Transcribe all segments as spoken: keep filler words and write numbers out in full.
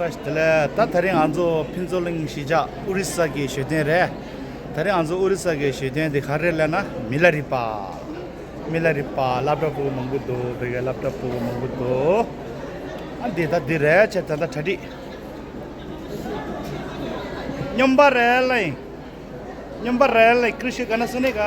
དེ་ལས་ད་དེ་རིང་ང་ཚོ་ཕུན་ཚོགས་གླིང་གཞིས་ཆགས་ཨོ་རི་ས་གི་ཞོ་སྟོན་རེད། དེ་རིང་ང་ཚོ་ཨོ་རི་ས་གི་ཞོ་སྟོན་དེ་ག་རེ་ལབ་ན་མི་ལ་རས་པ། མི་ལ་རས་པ་སློབ་གྲྭ་ཕྲུ་གུ་མང་པོ་འདུག་བོད་སྐད་སློབ་གྲྭ་ཕྲུ་གུ་མང་པོ་འདུག་ཨ་འདི་ད་འདི་རེད་ཆེ་ད་ད་གྲ་སྒྲིག་སྨྱོན་པ་རེད་ལ་ཡིན། སྨྱོན་པ་རེད་ལ་ཡིན། ཀྲི་ཤི་ག་ན་སུ་ནི་ག་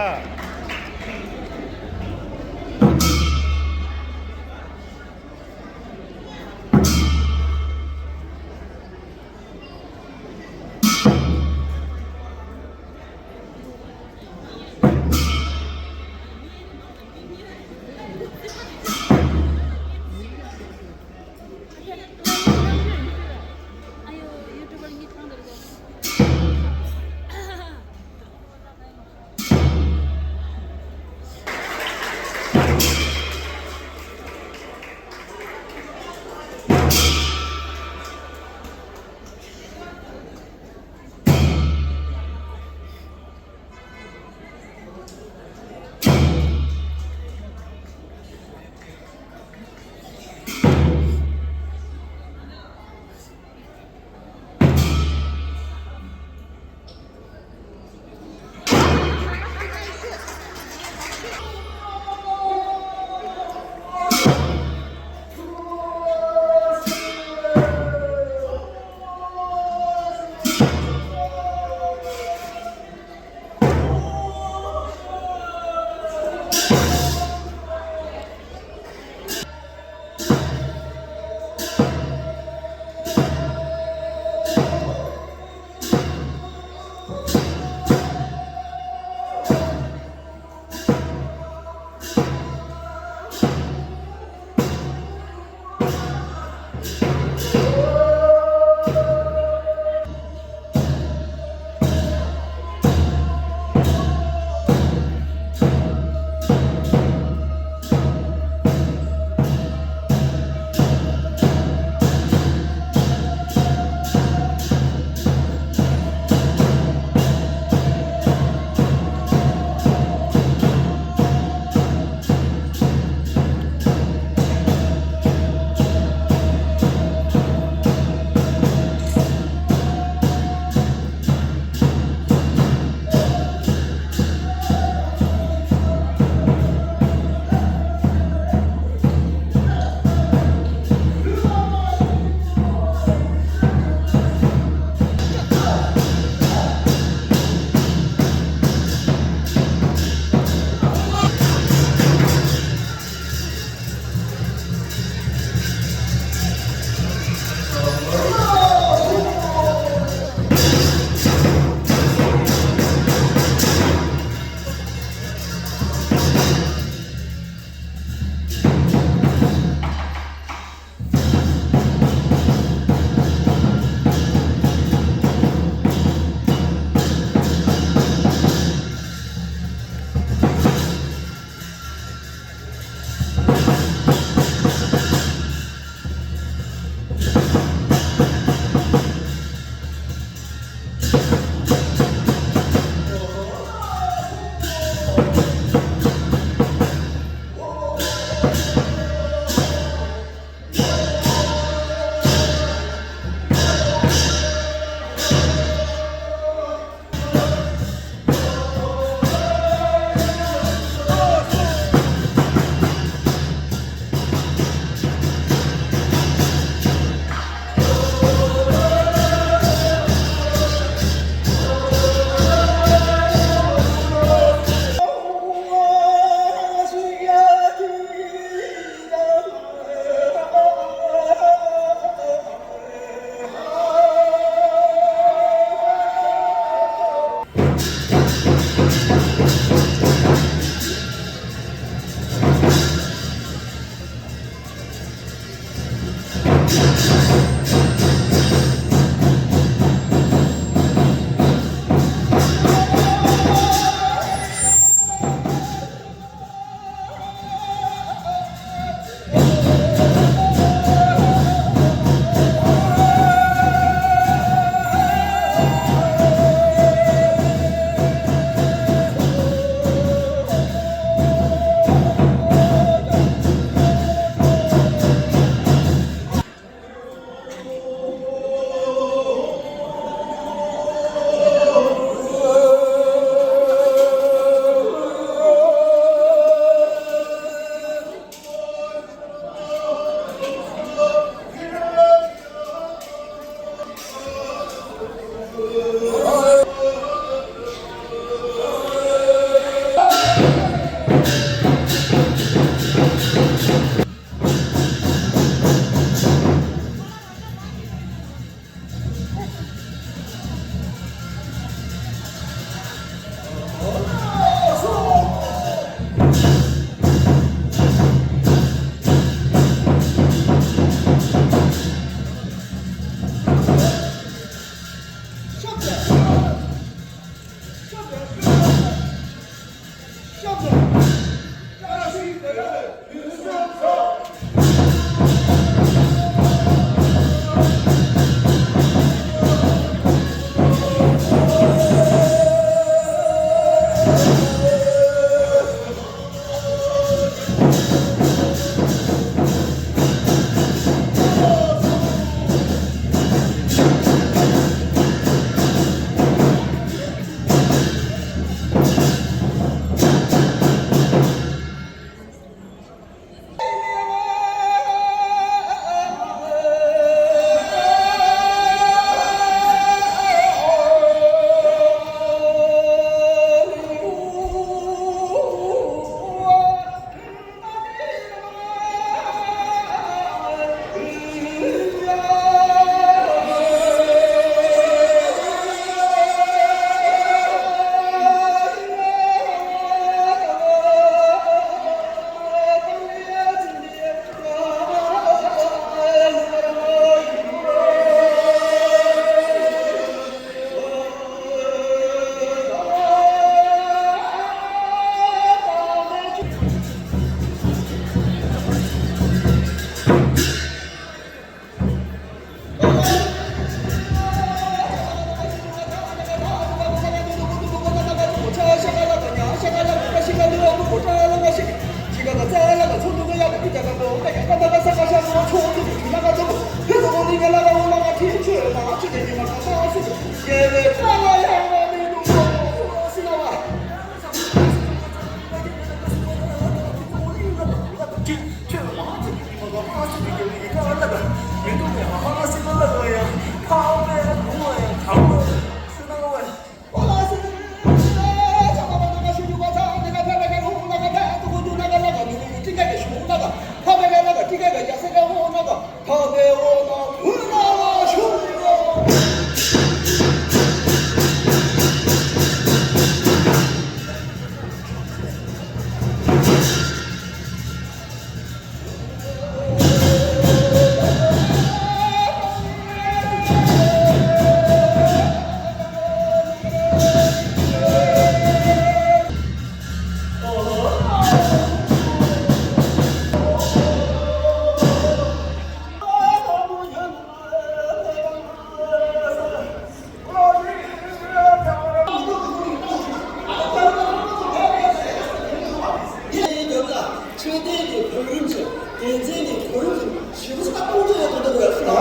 ཆོས་ལྡན་གྱི་བོད་རིགས་ཀྱི་དགེ་མཚན་གྱི་བོད་རིགས་ཀྱི་ཞི་བ་ཆགས་གཏོང་རྒྱུ་ཡོད་དོ་འདུག་གས།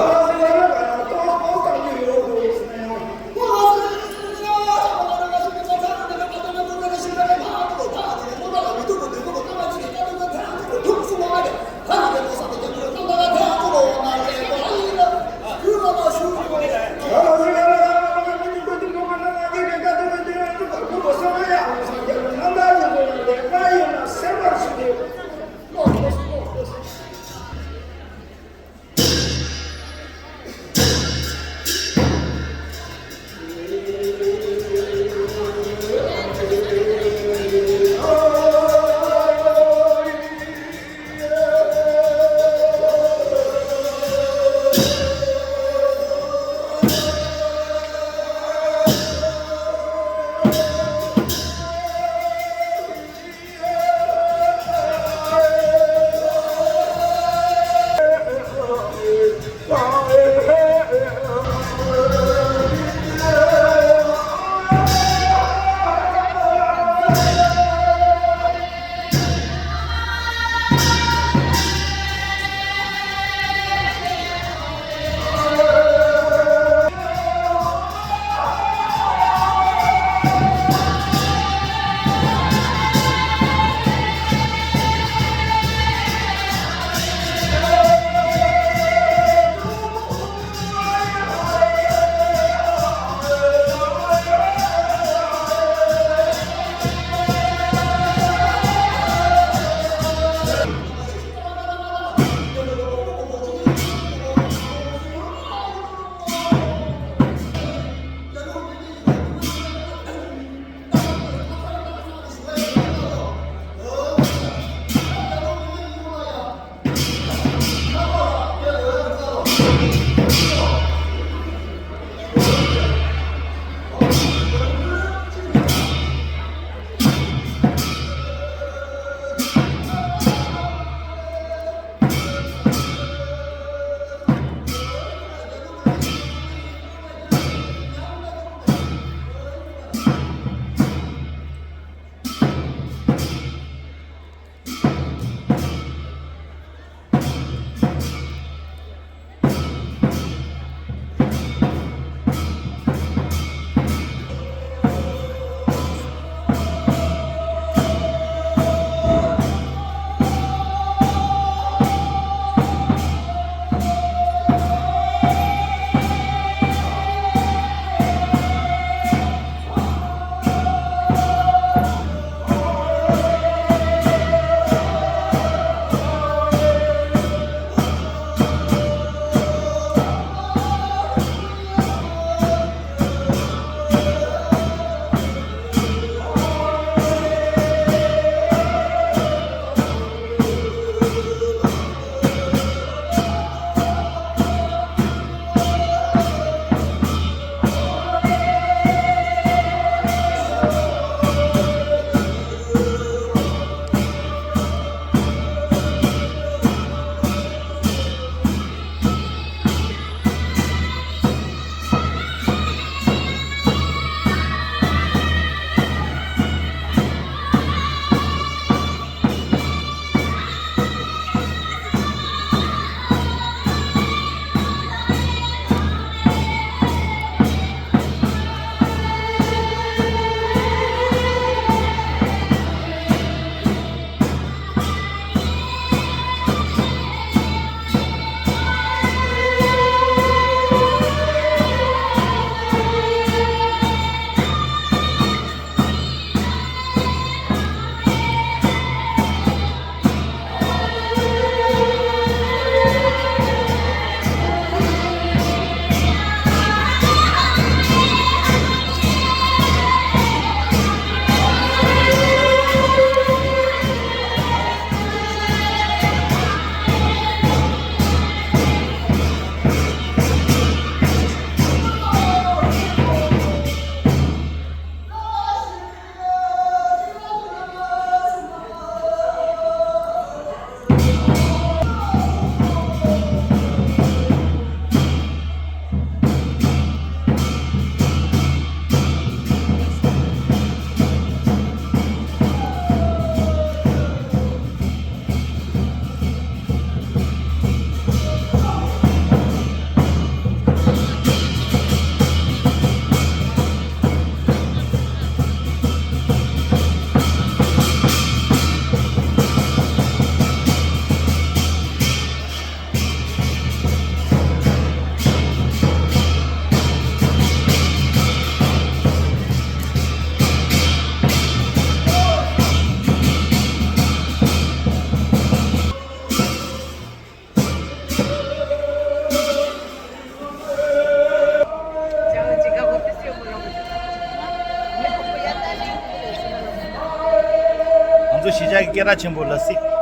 སྐད་གྲགས་ཆེན་པོ་ལ་སྲིད།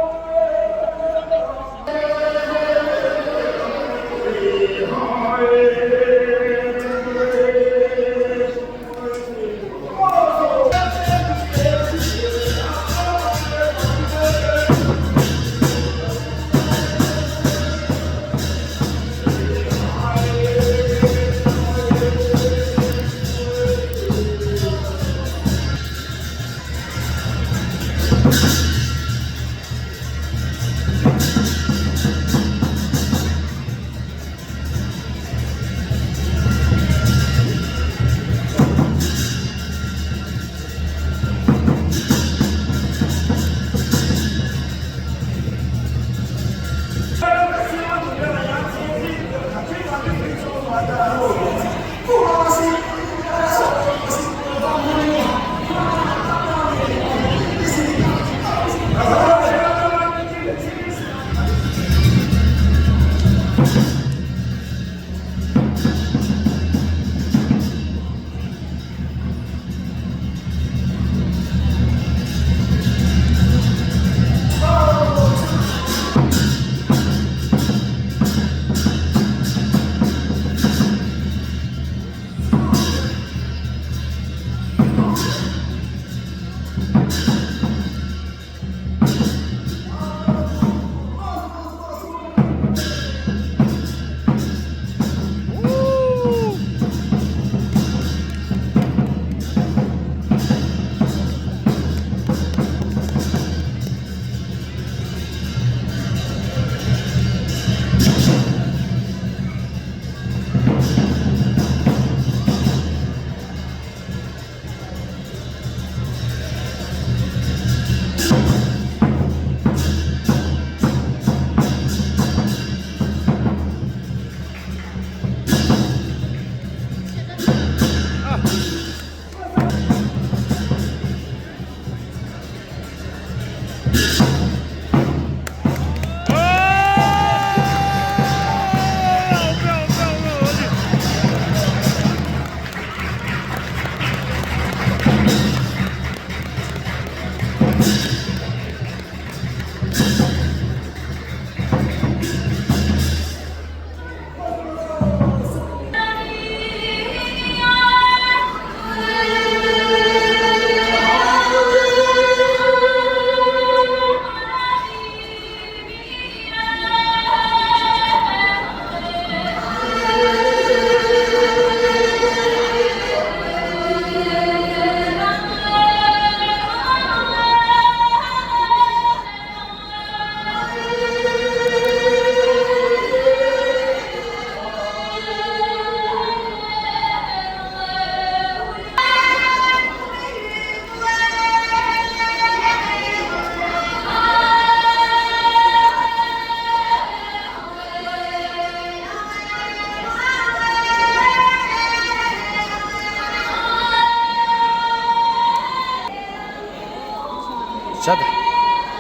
བྱ་ད།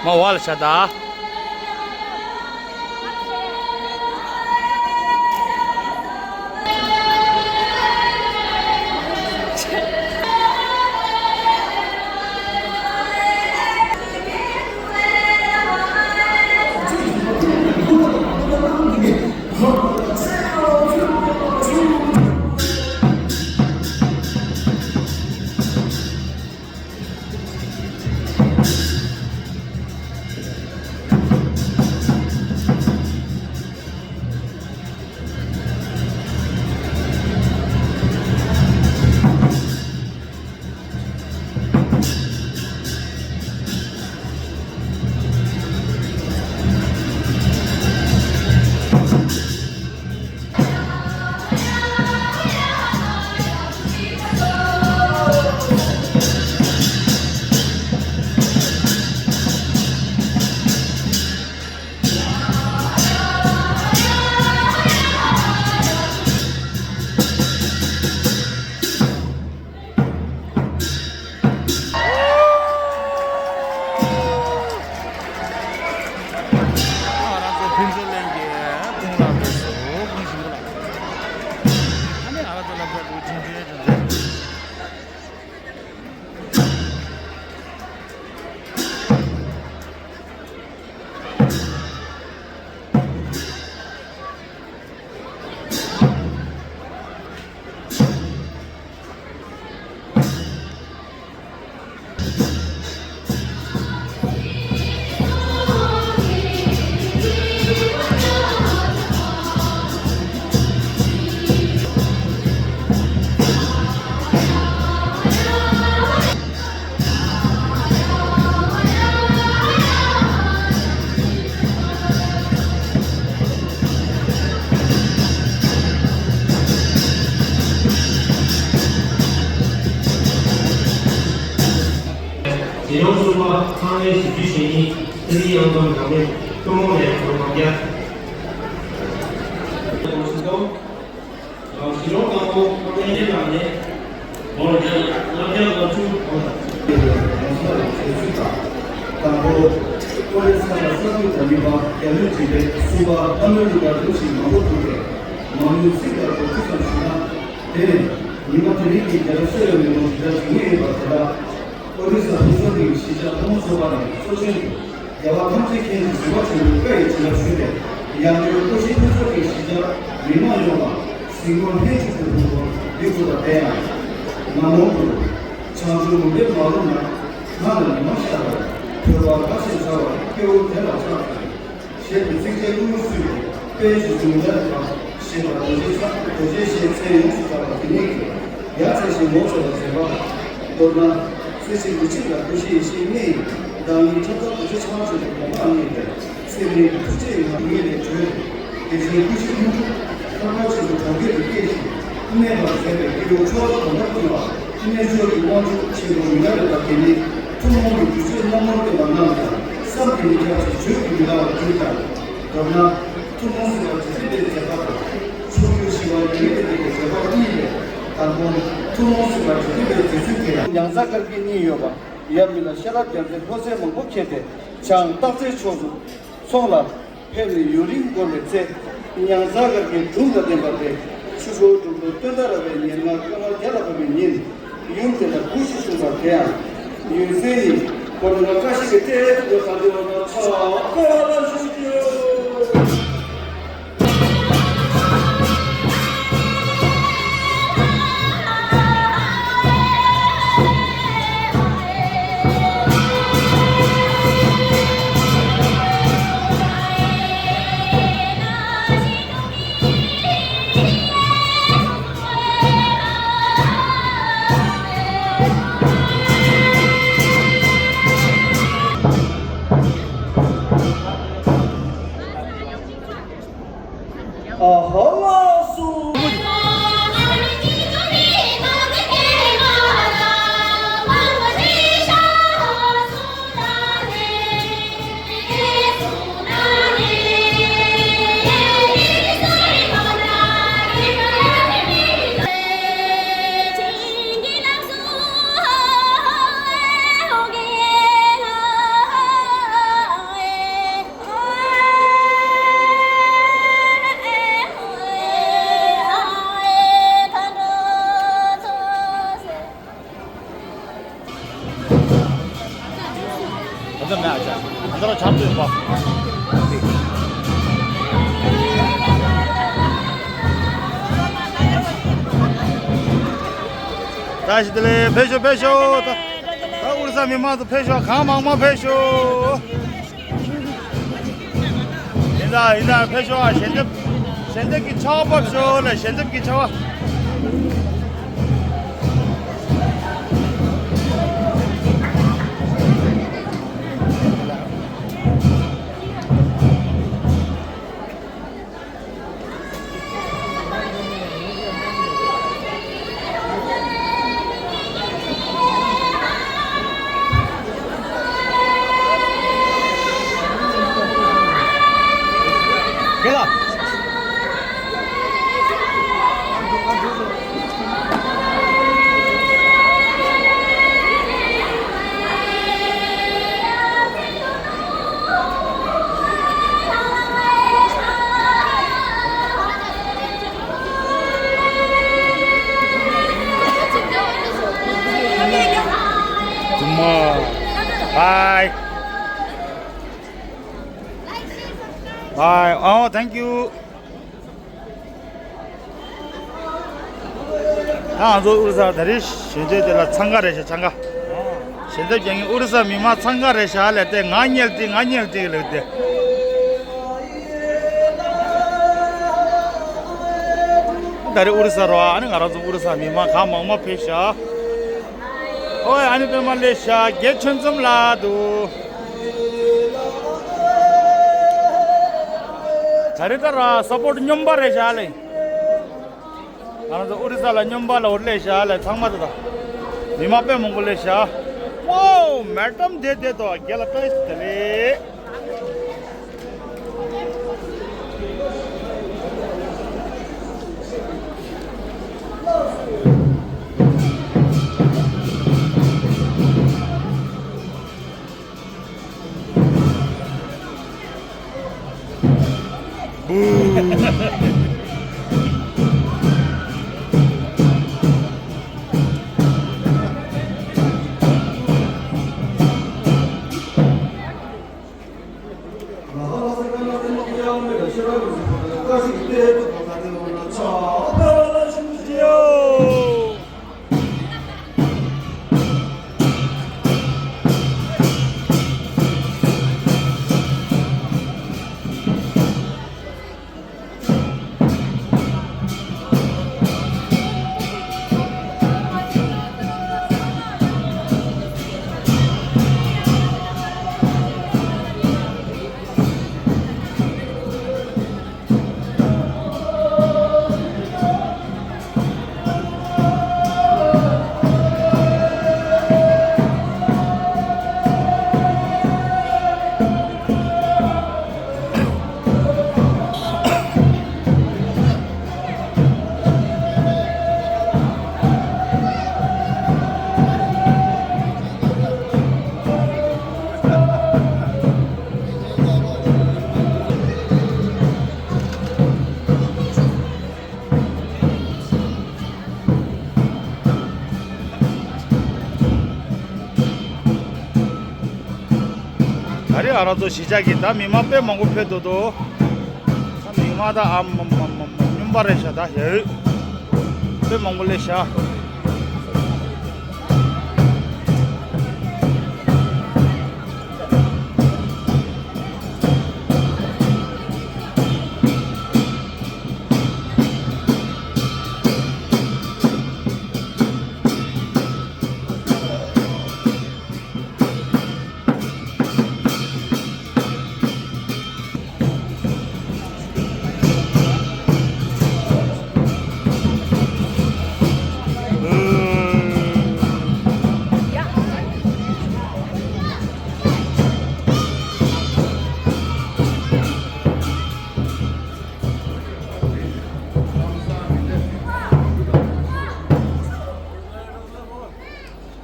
མ་བ་ལ་བྱ་ད། ཞིབ་འཇུག་བྱེད་མཁན་ཚེ་རིང་གཡང་འཛོམས་ནང་མི་ཐུན་མོང་ནས་གོ་རིམ་རྒྱ། ཞི་ལོང་དང་པོ་ཀོ་ཏན་ལེ་ལགས་ནས་ལོ་བརྒྱ་ལྔ་བརྒྱ་ལྔ་བཅུ་གོང་དང་། དང་པོ་ཀོ་ཏན་ས་ཆ་གསར་འཛུགས་དང་མི་དམངས་རྒྱ་ལོའི་དྲན་པའི་གསུམ་པ་ཨ་མོའི་གླུ་གར་འདུག་ཞིང་མང་པོ་འདུག་པས་མང་མོས་གཟིགས་དང་གོ་ཚུལ་ཙམ་ཞུས་ན། དེ་ནས་ཉི་མ་དེ་རིང་གི་རྒྱལ་རབས་གསེར་འོད་མེ་ཏོག་ཞེ་དྲག་བྱུང་ངེས་ཡོད་པ་དེ་དག་ཨོ་རི་ས་ཕུན་ཚོགས་གླིང་གཞིས་ཆགས་ལྷ་མོ་ཚོགས་པ་ནས་གཙོ་ཆེན་དུ་རྒྱལ་བ་ཐམས་ཅད་མཁྱེན་ཅིང་གཟིགས་པ་ཆེན་པོའི་བཀའ་ཡི་བྱིན་རླབས་ཞུས་ཏེ། ཡང་སྒོས་ཀོ་ཤྲི་ཕུན་ཚོགས་གླིང་གཞིས་ཆགས་མི་མང་ཡོངས་ལ་གཟིགས་མོ་ལྷན་ཅིག་ཏུ་ཕུལ་དགོས་འདུག་པ་དེ་ཡང་། ན་མོ་གུ་རུ། བྱང་ཆུབ་མུན་པའི་མ་ལུས་ན། ང་ལ་ཉི་མ་ཤར་བར། བོད་པ་དགའ་ཞེས་བྱ་བ་སྐྱེ་བོ་དེ་ལ་ཕྱག་འཚལ། ཞེས་པའི་ཚིགས་བཅད་ཀླུ་མོ་བསུས་ཏེ་དཔལ་གྱི་འབྱུང་ལྡན་དང་ཞེས་པ་རྡོ་རྗེ་ས་རྡོ་རྗེ་ཞེས་མཚན་ཡོངས་སུ་གྲགས་པ་དེ་ཉིད་ཀྱིས་ཡ་མཚན་ཞིང་ངོ་སྤྲོད་པར་མཛད་པ། མདོར་ན། སྲིད་ཞིའི་འགྲོ་ཕྱིར་ལ་ཀུན་ཤེས་ཡེ་ཤེས་ལྔའི་བདག་ཉིད་ཁྲག་མཁར་རྡོ་རྗེ་འཆང་ཆེན་པོའི་དགོངས་པ་བརྙེས་ཏེ་ཚེ་རིང་གི་ཐུགས་རྗེའི་ངང་ཉིད་ལས་གྲོལ། དེ་བཞིན་ཀུན་ཤེས་ལྷུན་གྲུབ་ཐར་པ་ཆེན་པོའི་གྲོང་ཁྱེར་དུ་སྐྱེས་ཤིང་གནས་པར་མཛད་པའི་སྐྱེས་བུ་ཁྲོ་བོ་དམ་པར་བསྟིམ་པ། རྣལ་འབྱོར་གྱི་དབང་ཕྱུག་ཆེན་པོ་མི་འདའ་བའི་བདག་གིས་ནི། ཐུན་མོང་གི་རྒྱུ་སྤྱོད་རྣམ་ངོར་བསྟན་པ་རྣམས་ཀྱང་བསམ་གྱིས་མི་ཁྱབ་ཅིང་བརྗོད་ཀྱིས་མི་འདང་བར་གྱུར་ཀྱང་། མདོར་ན། ཐུན་མོང་སྲིད་པ་རྗེ་བཙུན་པའི་མཛད་པ་དང་། མཆོག་གྱུར་ཞི་བ་ཉི་མའི་བསྟན་པའི་མཛད་པ་གཉིས་ལས། དང་པོ། ཐུན་མོང་སྲིད་པ་རྗེ་བཙུན་པའི་མཛད་ཚུལ་དེ་ཡང་། མྱང་ཚ་མཁར་གྱི་གཉིས་ཡོད་པ། ཡབ་མི་ལ་ཤེས་རབ་རྒྱལ་མཚན་ལྷུན་རྩེ་མང་པོ་ཁྱེར་ཏེ་བྱང་སྟག་རྩེའི་ཕྱོགས་སུ་ཚོང་ལ་ཕེབས་ནས་ཡུན་རིང་འགོར་བའི་ཚེ། མྱང་ཚ་མཁར་གྱི་སྒྲུང་དང་ལྡན་པ་སྟེ། ཆུ་ཤོར་འབྲུག་ལོ་སྟོན་ཟླ་ར་བའི་ཉེར་ལྔ་སྐར་མ་བརྒྱ་ལ་བབས་པའི་ཉིན། ཡུམ་དེ་ལ་སྐུ་ཞིག་བཞུགས་པ་དེའང་ཡུལ་སྲས་ནི་གོ་ལ་བཀྲ་ཤིས་ཀྱི་ལྟས་དུ་ག་དེ་བ་ན་ཆ་ཀ་ལ་བཞུགས་རྒྱུ། བཀྲ་ཤིས་བདེ་ལེགས། ཕེབས་ཤོག་ཕེབས་ཤོག་ད་ད་ཨོ་རི་ས་མི་མང་ཚོ་ཕེབས་ཤོག་གང་མང་མང་ཕེབས་ཤོག་ཡིན་ད་ཡིན་ད་ཕེབས་ཤོག་ཞལ་འདེབས་ཞལ་འདེབས་ཀྱི་ཆར་པ་ཕབ་ཤོག་ལ་ཞལ་འདེབས་ཀྱི་ཆར་པ། Bye. Bye. Oh, thank you. ད་ང་ཚོ་ཨོ་རི་ས་ད་རེས་ཞལ་འདེབས་དེ་ལ་འཚང་ཁ་རེད་ཤག་འཚང་ཁ། ཞལ་འདེབས་རྒྱག་མཁན་ཨོ་རི་ས་མི་མང་འཚང་ཁ་རེད་ཤག་ལས་དེ་ང་ཉལ་ཏེ་ང་ཉལ་ཏེ་ལས་དེ། ད་རེས་ཨོ་རི་ས་རོ་ཨ་ནི་ང་རང་ཚོ་ཨོ་རི་ས་མི་མང་གང་མང་མང་ཕེབས་ཤག་ཨོའི་ཨ་ནི་པད་མ་ལེ་ཤག་རྒྱལ་ཆོས་འཛོམས་ལགས་འདུག་ད་རེས་ད་ར་ས་པོར་ཊི་སྙོམས་པ་རེད་ཤག་ལེ། ང་རང་ཚོ་ཨོ་རི་ས་ལ་སྙོམས་པ་ལ་འོར་ལེ་ཤག་ལེ་ཚང་མ་ད་ད། མི་མང་དཔེ་མང་པོ་ལེ་ཤག་ཝའོ། མེ་ཌམ་དེ་བསྡད་དོ། རྒན་ལགས་བཀྲ་ཤིས་བདེ་ལེགས། ད་རེས་ཨ་ར་ཚོ་གཞིས་ཆགས་ཀྱི་ད་མི་མང་དཔེ་མང་པོ་ཕེབས་འདུག་དོ། ད་མི་མང་ད་ཨ་མ་མ་མ་མ་སྨྱོན་པ་རེད་ཤག་ད་ཡ་ཧོད་དཔེ་མང་པོ་སླེབས་ཤག་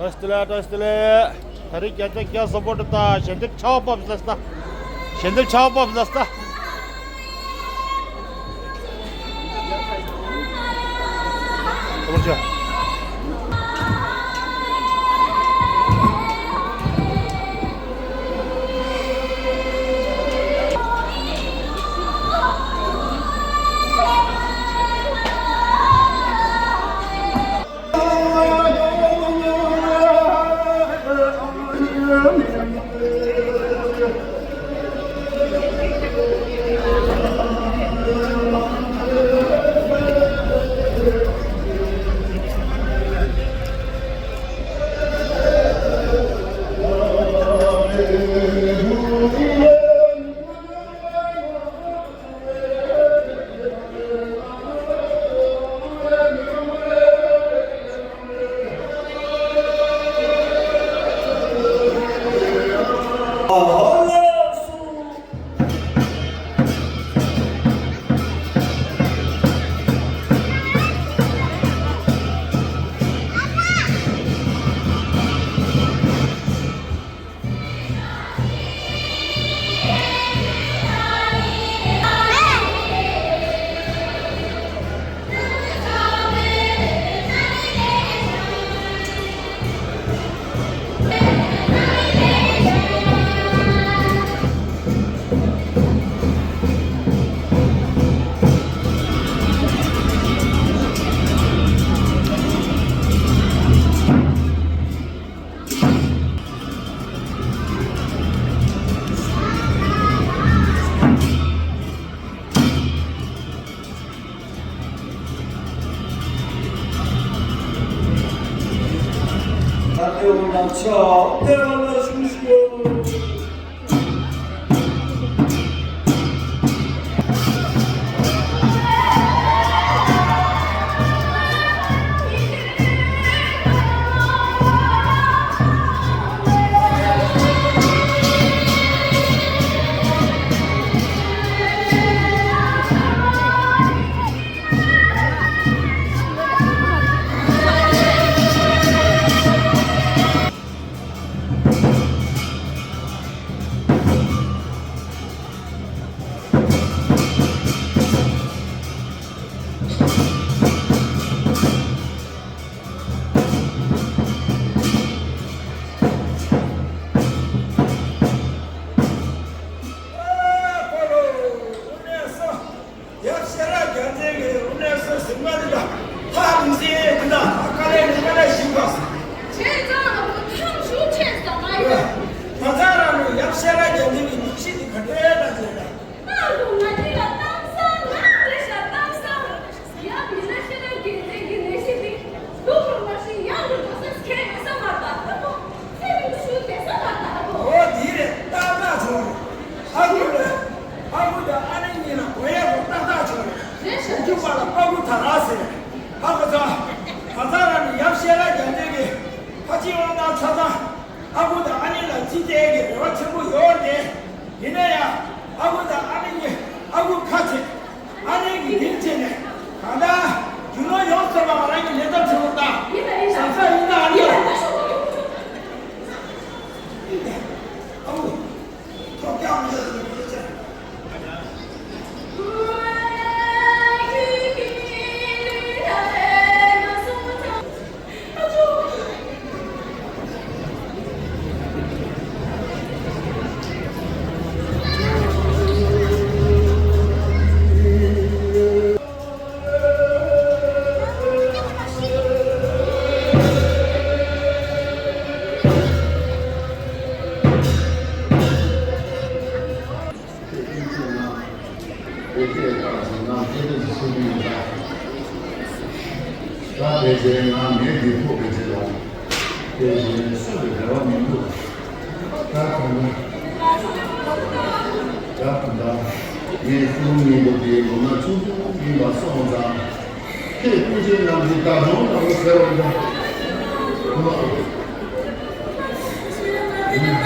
བཀྲ་ཤིས་བདེ་ལེགས། བཀྲ་ཤིས་བདེ་ལེགས། ད་རེས་བརྒྱ་ཆ་བརྒྱ་སབ་པོར་ཊི་དང་ཞལ་འདེབས་ཆར་པ་ཕབ་ལ་སྟ། ཞལ་འདེབས་ཆར་པ་ཕབ་ལ་སྟ། ལ་ཨ་ཁུ་ད་ར་ཟེར། ཨ་ཁུ་ཚང་། ཁ་སང་རང་ནས་ཡབ་བཤད་ལ་རྒྱབ་འདྲེ་གི་ཕ་གཅིག་དབང་ཐང་ཆ་ཚང་། ཨ་ཁུ་དང་ཨ་ནེ་ལ་ཅི་བལྟས་ཀྱི་རེ་བ་ཆེན་པོ་ཡོད་རེད། ཡིན་ན་ཡང་ཨ་ཁུ་དང་ཨ་ནེ་གཉིས་ཨ་ཁུ་ཁ་ཆེ། ཨ་ནེ་གི་དིང་བྱས་ནས་གང་ལྟར་རྒྱུ་ནོར་ཡོངས་ཚར་བ་ང་རང་གི་ལས་ཀ་ཆེན་པོ་དང་བཟང་ས་ཡིན་ན་ཨ་ནེ་ཨ་ཁུ། ངས་ཀུན་སློང་ཉེ་པོ་དེའི་ལོ་ན་ཆུང་ཆུང་ཡིན་པ་སོང་ཙང་། ཁྱེད་ཀུན་མཁྱེན་རྣམས་ཀྱིས་བདག་སྐྱོང་གནང་རོགས་ཟེར་བ་ཡིན།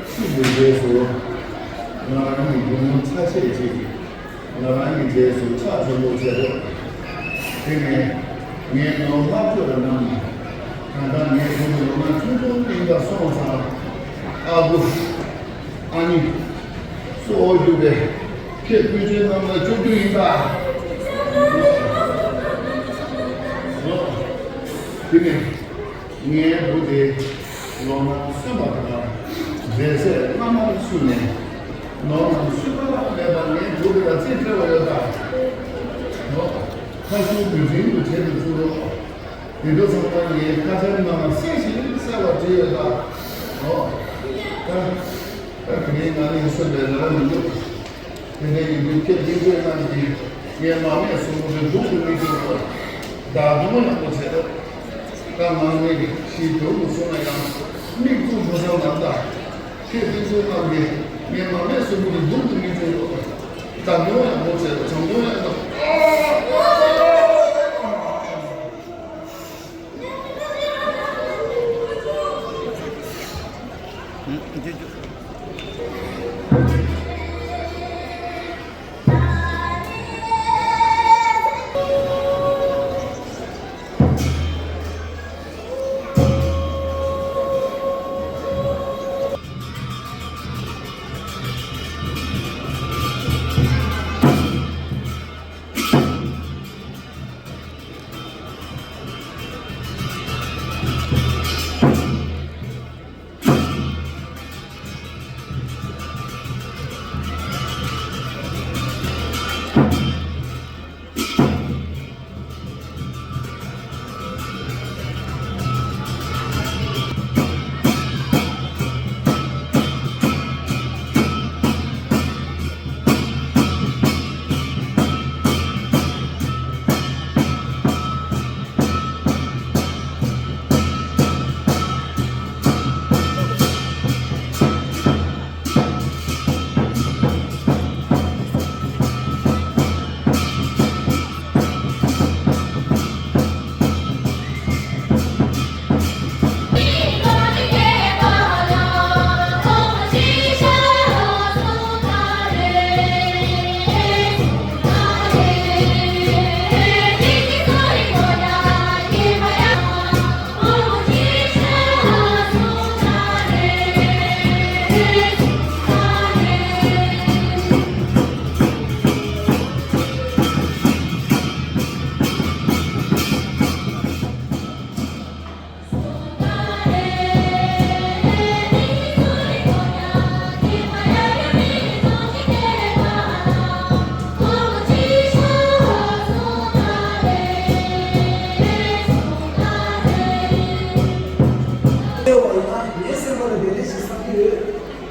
ཅི་ཡིན་ཟེར་ན། ང་རང་གི་ཡུལ་ལུང་ཚ་ཆེད་ཅིག་ང་རང་གི་རྗེས་སུ་ཕྱག་ཆེན་པོ་བྱེད་དགོས། དེ་ནས་ངའི་ནོར་ལྷག་ཆོས་ལ་གནང་ནས། ད་ལྟ་ངའི་བུ་གི་ལོ་ན་ཆུང་ཆུང་ཡིན་པ་སོང་ཙང་། ཨ་ཁུ། ཨ་ནེ། གཙོ་བོ་གྱུར་པའི་ཁྱེད་ཀུན་མཁྱེན་རྣམས་ལ་བཅོལ་རྒྱུ་ཡིན་ད། དེ་ནས། ངའི་བུ་དེ་ལོ་ན་སུན་པ་དང་འབྲས་ཟས་སྔ་མར་བསུས་ནས། ནོར་རྣམས་སུན་པ་མེད་པར་ངའི་བུ་དེ་ལ་རྩིས་སྤྲད་པ་ཡོད་ད། ཁ་ཤུགས་རྒྱུན་འཛིན་དུ་བྱེད་དུ་བཅུག་རོགས། དེ་འདྲ་ཚང་མ་ངའི་ཁ་ཆེམས་ནང་ལ་གསལ་ཞིང་གསལ་བར་བྲིས་ཡོད་ད། ད་ད་དེ་རིང་ང་ནི་གསོན་པའི་རེ་བ་མི་འདུག་དེ་འདྲ་ཡིན་དུས་ཁྱེད་སྙིང་རྗེ་གནང་གིས་ངའི་མ་སྨད་སྲུ་མོ་དེ་སྡུག་ཏུ་མི་བཅུག་པར། བདག་སྐྱོང་ཡག་པོ་བྱས། ད་ང་ནི་ཤི་དུས་སུ་སོང་ན་ཡང་མིག་བཙུམ་བུ་ཚང་ནང་ད། ཁྱེད་སྙིང་རྗེ་གནང་གིས་ངའི་མ་སྨད་སྲུ་མོ་དེ་སྡུག་ཏུ་མི་བཅུག་པར། བདག་སྐྱོང་ཡག་པོ་བྱས། བྱམས་སྐྱོང་ཡག་པོ། བལྟས་པ་ཡིན་ན་ངའི་སེམས་པ་ལ་དེ་འདྲ་ཞིག་བསམ་གྱི་ཡོད།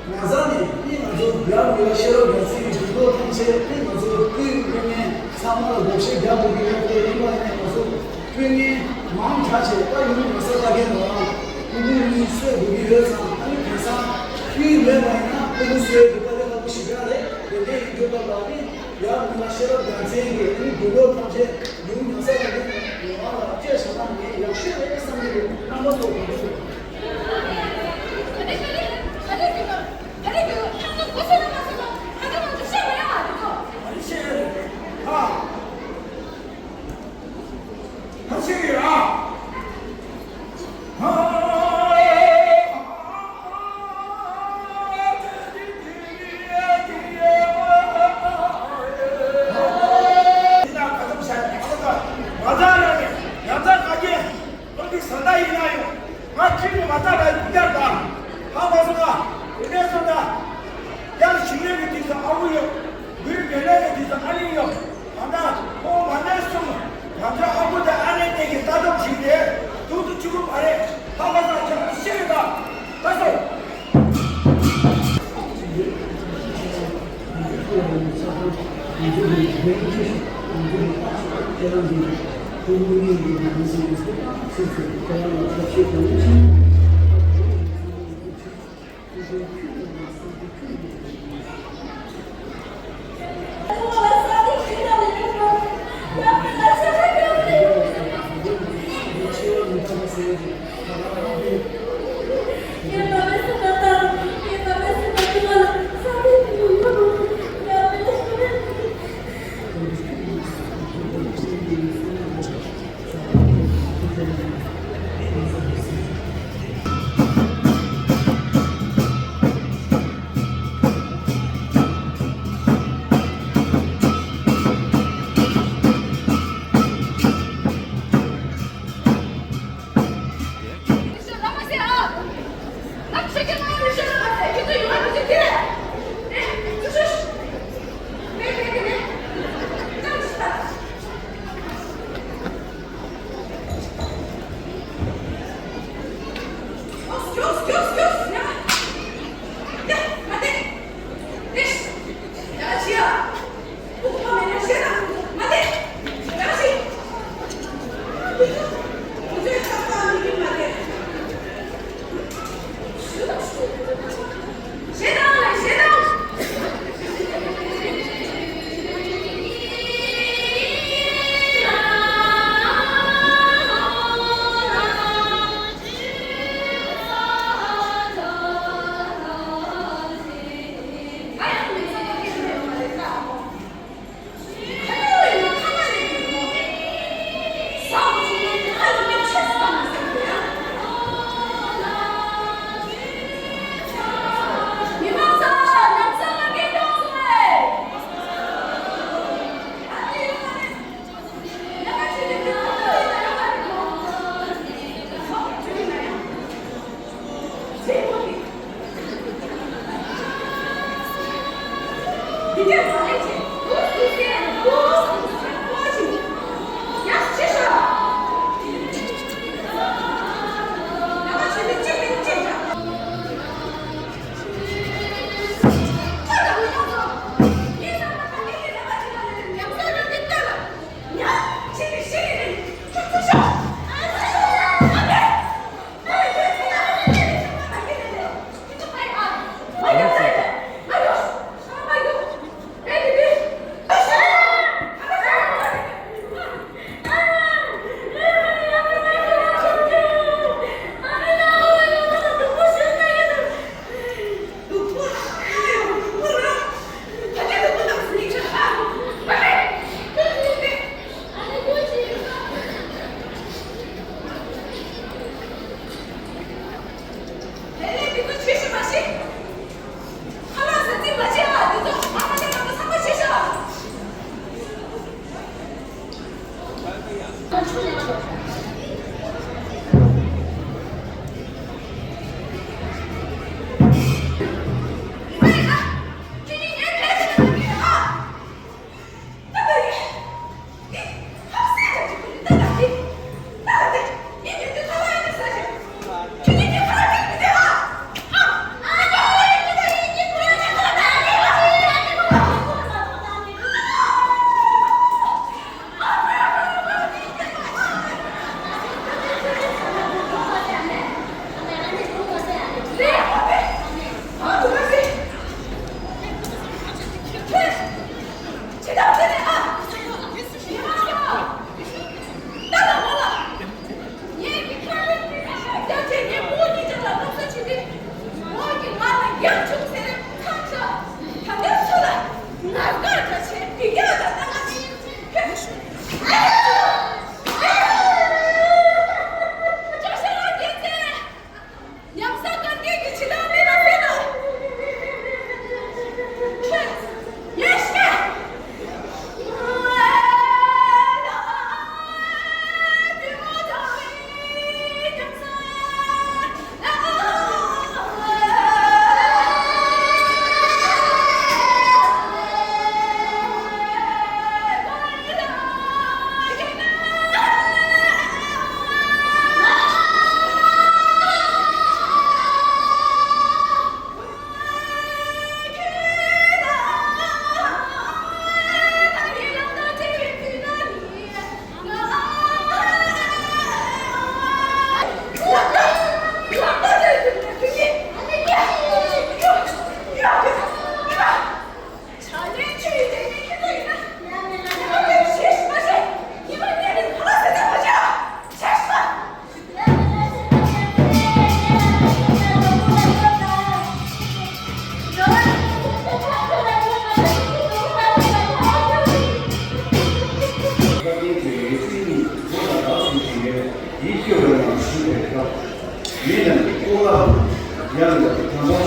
ང་ཚང་ནས་ནི་ང་ཚོ་རྒྱ་མི་ལ་ཤེས་རབ་རྒྱ་མཚོའི་གི་འགྱུར་ལྡོག་ཐམས་ཅད་ནི་ང་ཚོ་སྐུའི་དངོས་གནས་ཚང་མ་ལ་བགོ་བཤའ་རྒྱག་དགོས་ཀྱི་ཡོད་དེ་ཡིན་པ་ཡིན་ན་ང་ཚོ་དཔོན་ངན་མང་དྲགས་བྱས་ད་ཡོང་མི་མ་ས་ལྟ་མཁན་ནང་ལ་ཕྲུ་གུ་གཉིས་གསོས་དགོས་ཀྱི་ཡོད་ཙང་ཨ་ནི་དེང་སང་ཕྲུ་གུ་མེད་པ་ཡིན་ན་ཕྲུ་གུ་གསོས་དགོས་དཀའ་ལས་ཁག་པོ་ཞིག་རེད་རེད་དེ་འདྲ་ཡིན། ཤེས་རབ་རྒྱལ་མཚན་གྱིས་ཨ་ནི་དགེ་སློབ་ཐམས་ཅད་ལུང་ཉམས་ས་ལ་ནི་ངོ་བོ་ལ་དཔྱད་བཞག་ན་ངས་ཡག་ཤོས་རེད་བསམ་གྱི་རེད། རྣམ་པ་ཚོ་གོ་ཐུབ། ཨ་ནི་ཤེས་རེད། ཨ། ཧ་ཤེས་རེད། ཨ། ཡར་ཞིང་ལས་ཀྱི་དུས་སུ་ཨ་ཁུ་ཡོད། བུའི་འབྲེལ་ལས་ཀྱི་དུས་སུ་ཨ་ནེ་ཡོད། ད་ལྟ་ཁོང་མ་ནས་བཟུང་ང་ཚོའི་ཨ་ཁུ་དང་ཨ་ནེ་གཉིས་ཀྱི་ལྟ་རྟོག་བྱས་ཏེ་སྡུག་ཏུ་བཅུག་གི་མ་རེད། ལྷག་པར་དུ་ཁྱེད་རང་ཤེས་ཡོད་ད། ལགས་སོ།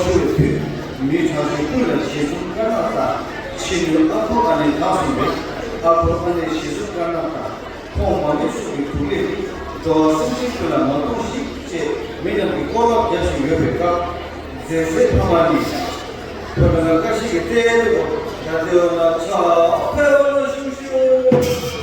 ཞུ་བའི་དུས། མི་གྲངས་ཀྱི་ཀུན་ལ་ཞེ་ཚུལ་དཀར་ནག་དང་། ཕྱི་ནུས་ཨ་ཁུ་ཨ་ནེ་དག་སོང་བས། ཨ་ཁུ་ཨ་ནེ་ཞེ་ཚུལ་དཀར་ནག་དང་། ཁོང་མ་མི་ཚུ་གི་ཐུགས་ལས་ནི། འགྲོ་བ་སེམས་ཅན་ཀུན་ལ་མ་གཏོང་ཞིག་ཅེས་མི་རྣམས་ཀྱིས་བསྐོར་བ་རྒྱག་བཞིན་ཡོད་པའི་སྐབས། མཛད་སྲས་ཕ་མ་ནི། བོད་ཀྱི་ཀ་ཤི་གི་ཏེ་རི་གོ་ད་ཏེ་ན་ཆ་ཕེ་ལ་ཤུ་ཤུ།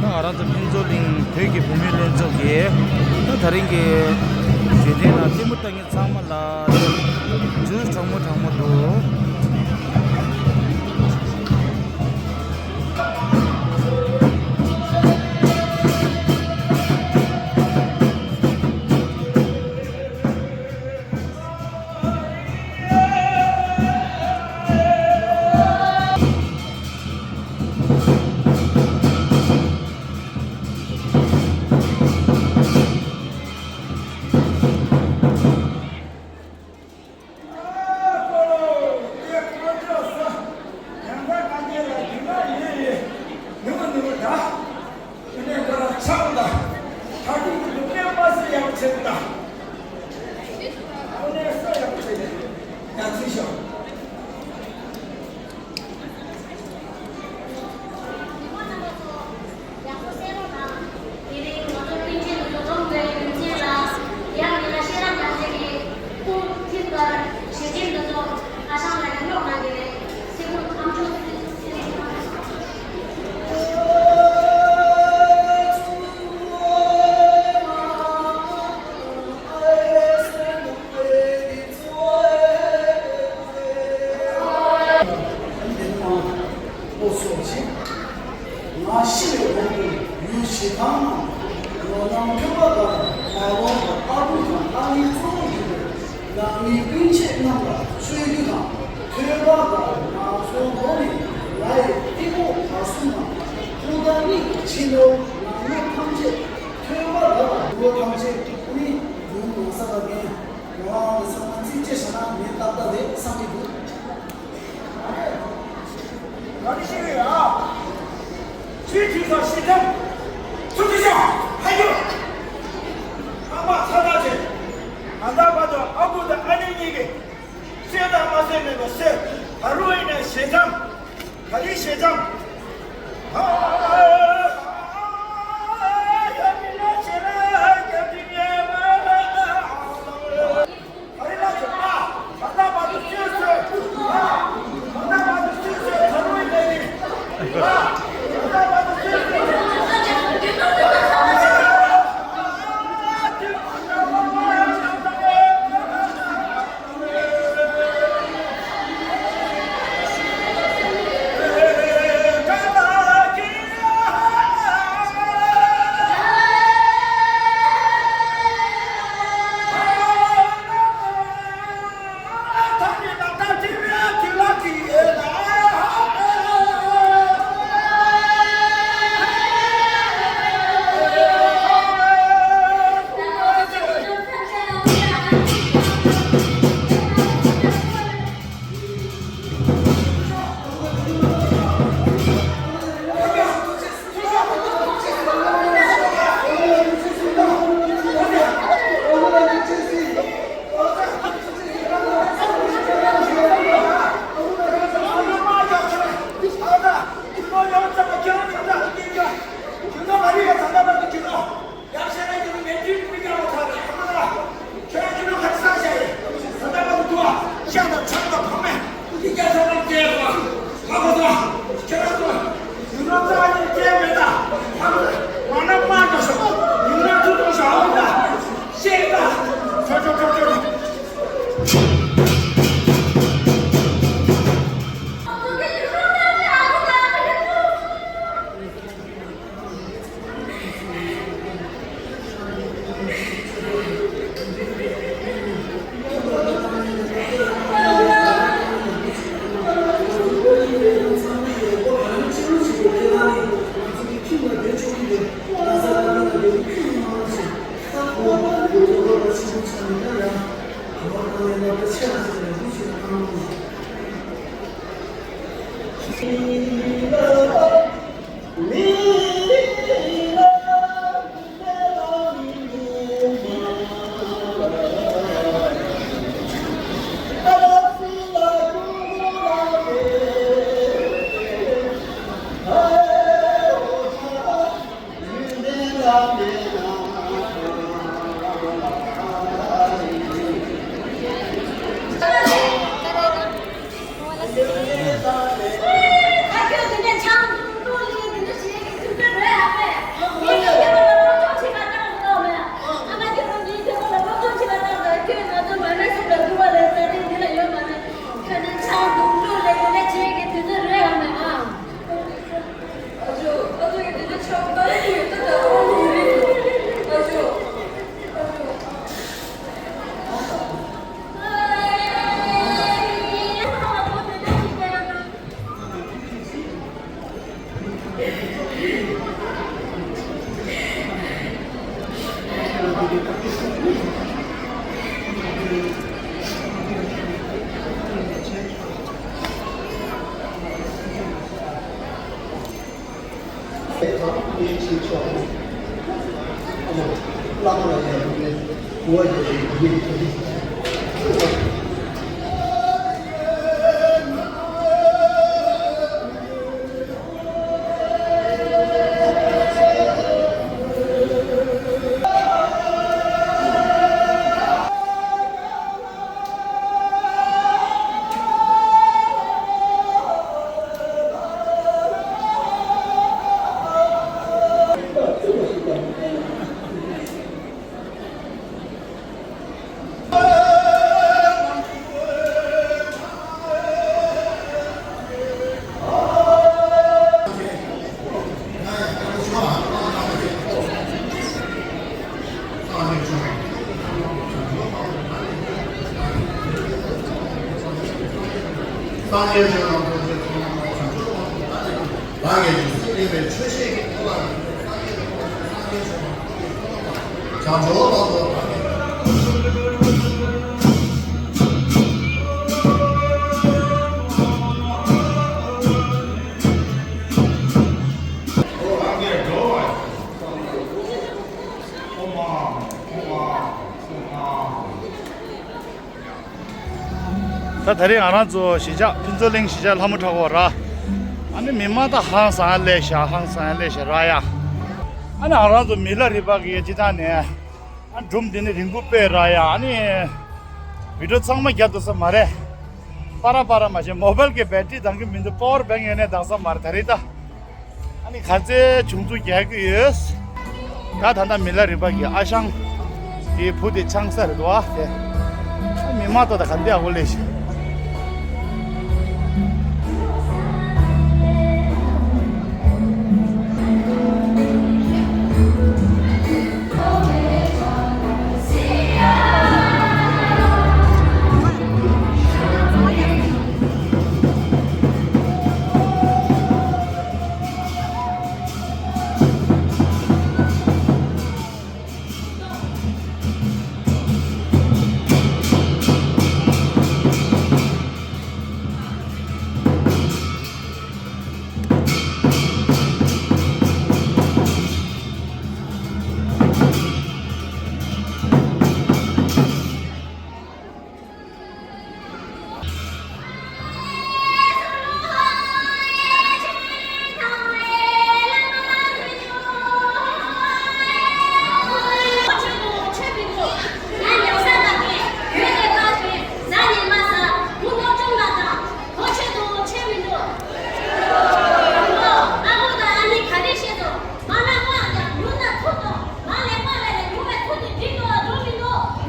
ང་རང་ཚོ་ཕུན་ཚོགས་གླིང་བོད་ཀྱི་བུད་མེད་ལྷན་ཚོགས་ཀྱིས་ད་ད་རིང་གི་དུས་སྟོན་ལ་ལྟད་མོ་ལྟ་མཁན་ཚང་མ་ལ་ཇུས་གྲང་མོ་གྲང་མོ་འདུག་ཡང་ང་ཚོ་སྤུན་མཆེད་འདི་ཚོ་འཛོམས་དགོས་རྒྱུ་མཚན་ལ། ཡང་མིན་ན་ཤེས་རབ་རྒྱལ་མཚན་གྱི་སྐུ་ཐིམ་པར་ཞལ་ཆེམས་འདི་ཚོ་ཨ་ཞང་ལ་ཡང་སློག་གནང་གི་རེད། སེ་སྐུ་ཨ་མཆོག་སེ་སེ་སེ་སེ། ཨོ་སོགས་ཀྱིས། ང་ཤི་བའི་འོག་ཏུ་ཡུལ་ཞེ་སྡང་རྣམས་ལོ་ནམ་ཐོས་པ་དང་ནག་ལོང་དང་ཨ་བུ་དང་ཨ་ནེ་གཙོ་བོར་གྱུར་པའི་ནང་མི་སྤུན་མཆེད་རྣམས་ལ་གསོལ་རྒྱུ་དང་། ཐོས་པ་དང་ནག་ཚོང་སྒོ་ནས་ང་ཡི་ཐིག་པོ་བར་གསུམ་དང་། ཐུགས་དམ་གཉིས་ཀྱི་ཕྱི་ནོར་ནང་ནོར་ཐམས་ཅད། ཐོས་པ་ལ་དང་འདུལ་བ་ཐམས་ཅད་ནི་ཡུལ་ནོར་ས་ལ་ངན། ང་རང་གི་ཚང་མ་ཚིག་གཅིག་བྱས་ན་ངས་ཏག་ཏག་རེད་བསམ་གྱི་འདུག་ང་ནི་ཤི་རེད་ཨ། ཆོས་ཁྲིམས་དང་ཤེས་ཐམས་ཚུར་འདི་ཤོག་ཧ་ཡོ། རྐང་པ་ཚ་ཐག་བྱས། ད་ལྟ་བར་དུ་ཨ་ཁུ་དང་ཨ་ནེ་གཉིས་ཀྱིས་གསོས་དང་མ་གསོས་མེད་པར་གསོས། ད་རུང་ཡིན་ན་ཤེས་ཐམས། ག་རེ་ཤེས་ཐམས། ཨ། ཡ་མི་ལ་ཆེ་ལ་རྒྱབ་ཀྱི་ཉེ་མ། ད་ད་རེས་ང་རང་ཚོ་གཞིས་ཆགས་ཕུན་ཚོགས་གླིང་གཞིས་ཆགས་ལྷ་མོ་བྲག་འོག་ར། ཨ་ནི་མི་མང་ད་ཧང་སང་ཡ་ལས་ཤ་ཧང་སང་ཡ་ལས་ཤ་ར་ཡ། ཨ་ནི་ང་རང་ཚོ་མི་ལ་རི་པ་གི་སྤྱི་བཏང་ནས་ཨ་སྒྲུང་འདི་ནི་རིང་པོ་དཔེ་ར་ཡ། ཨ་ནི་བི་ཌི་ཡོ་ཚང་མ་རྒྱབ་ཐུབ་ས་མ་རེད། པ་ར་པ་ར་མ་བྱས་མོ་བལ་གི་བེ་ཊི་རི་འདང་གི་མི་འདུག་པ་ཝར་བེང་ཡོད་ནས་འདང་ས་མ་རེད་ད་རེས་ད། ཨ་ནི་ག་ཚོད་བྱུང་ཚུལ་རྒྱག་གི་ཡོད། ད་ད་ལྟ་མི་ལ་རི་པ་གི་ཨ་ཞང་དེའི་བུ་དེ་ཆང་ས་རེད་འདུག་ཨ་དེ། མི་མང་ཏོ་ད་ག་འདི་ཨ་གོ་ལས་ཤིག་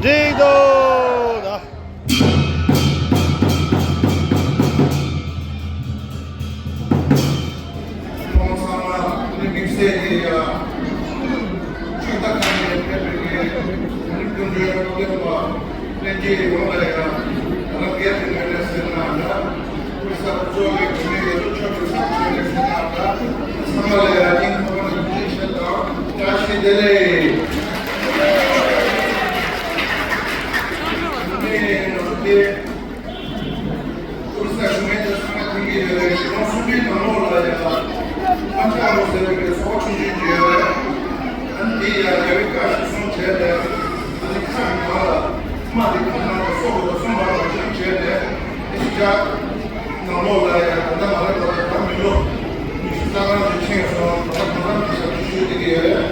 འགྲིག་འདུག་ད། ཁོང་ཚང་མ་དམིགས་བསལ་གྱི་ཡ་ཆོས་བདག་ཁང་ནས་ཕེབས་པའི་གི་དེ་རིང་སྐུ་མགྲོན་སློབ་སྟོན་པ་ལྷན་རྒྱས་ཡོངས་ལ་ཡ་རང་སྒེར་གྱི་ངོས་ནས་ཟེར་ན་འདྲ། ཨོ་རི་ས་བུ་ཚོ་གི་གྲོས་མོལ་ཡོད་དོ་ཆོག་གི་ས་བྱས་ནས་ཟེར་ན་འདྲ། ཚང་མ་ལ་ཡ་སྙིང་ཐག་པ་ནས་ཐུགས་རྗེ་ཆེ་དང་བཀྲ་ཤིས་བདེ་ལེགས། ཨོ་རི་ས་གཞུང་ལས་དང་ས་གནས་ཐིང་གི་ཡོད་པའི་གཞིས་གྲོང་གསུམ་པའི་ནང་ལོགས་ལ་ཡང་ཨ་ཅག་ལོ་ཟེར་བའི་གི་ཚོགས་པ་ཆུང་ཆུང་ཅིག་ཡོད་རེད། ཨ་ནི་དེ་ཡང་རྒྱ་བོད་བཀའ་ཤག་གསུམ་བྱས་ནས་ཨ་ནི་ཁ་ནང་ལ་དམག་དེ་ཁ་ནང་ལ་སོག་པོ་དང་གསུམ་པ་དང་གཅིག་བྱས་ནས་ཨ་ནི་རྒྱ་ནང་ལོགས་ལ་ཡང་ད་ལྟ་མ་རེད་པ་ད་མི་ལོ་ཉི་ཤུ་རྩ་གྲངས་ཅིག་ཕྱིན་སོང་། ད་ལྟ་གང་འཚམ་གྱི་ཞབས་ཞུ་ཞུས་བསྡད་ཀྱི་ཡོད་རེད།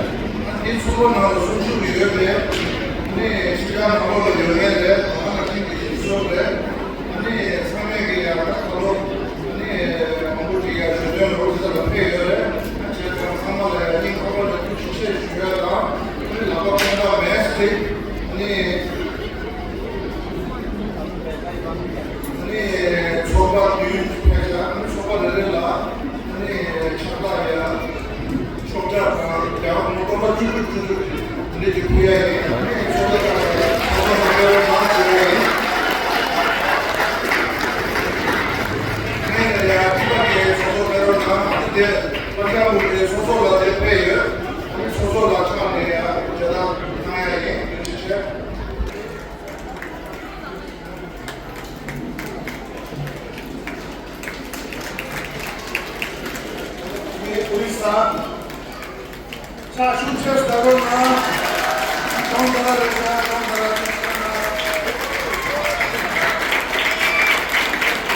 ཨ་ནི་དེ་ཚོགས་པ་ནང་ལ་སུ་ཞུགས་ཡོད་པས་ཨ་ནི་ཕྱི་རྒྱལ་ནང་ལོགས་ལ་ཡོད་མཁན་རེད། ད་ལྟ་ནང་བཞིན་གྱི་ཞིག་གསོ་རེད། ཨ་ནི་ཚང་མས་ཀྱི་ཡང་ད་ཁ་ལོ་ཨ་ནི་མང་པོ་ཅིག་ཡང་ཞུ་དོན་རོགས་ཟེར་ལ་ཕེབས་ཡོད་རེད། ཨ་བྱས་ཙང་ཚང་མ་ལ་ཡང་སྙིང་ཁོག་པ་ནས་ཐུགས་རྗེ་ཆེ་ཞུ་ཡ་དང་ཨ་ནི་ལག་པ་སྐོང་ཐབས་མེད་ཟེར། ཨ་ནི་ཨ་ནི་ཚོགས་པ་བདུན་ཕེབས་ཤག་ཨ་ནི་ཚོགས་པ་རེ་རེ་ལ་ཨ་ནི་ཕྱག་རྟགས་ཡང་། ཆོག་ཆག་དང་རྒྱ་གར་མི་སྟོང་ཕྲག་བཅུ་དྲུག་བཅུ་དྲུག་འདི་ཅིག་ཕུལ་ཡ་ཡིན། ཨ་ནི་ཚོགས་པ་ཁག་གི་ཚོགས་གཙོ་དང་སྤེལ་རོགས་གནང་ཞུ་ཡ་ཡིན། ཨ་ནི་ཡ་ཅི་པ་གི་ཚོགས་གཙོ་སྤེལ་རོགས་གནང་། ཨ་ནི་དེ་པ་ཤ་བུ་གི་ཚོགས་གཙོ་ལ་དེ་ཕེབས་ཡོད། ཨ་ནི་ཚོགས་གཙོ་ལ་ཕྱག་ནས་ཡ་མཇལ་དར་གནང་ཡ་ཡིན། ཐུགས་རྗེ་ཆེ། ཨོ་རི་ས། ཕྱག་ཤུགས་ཆེ་ཟེར་རོགས་གནང་། གང་ལྟར་རེད་ཤག་གང་ལྟར་རེད་ཤག་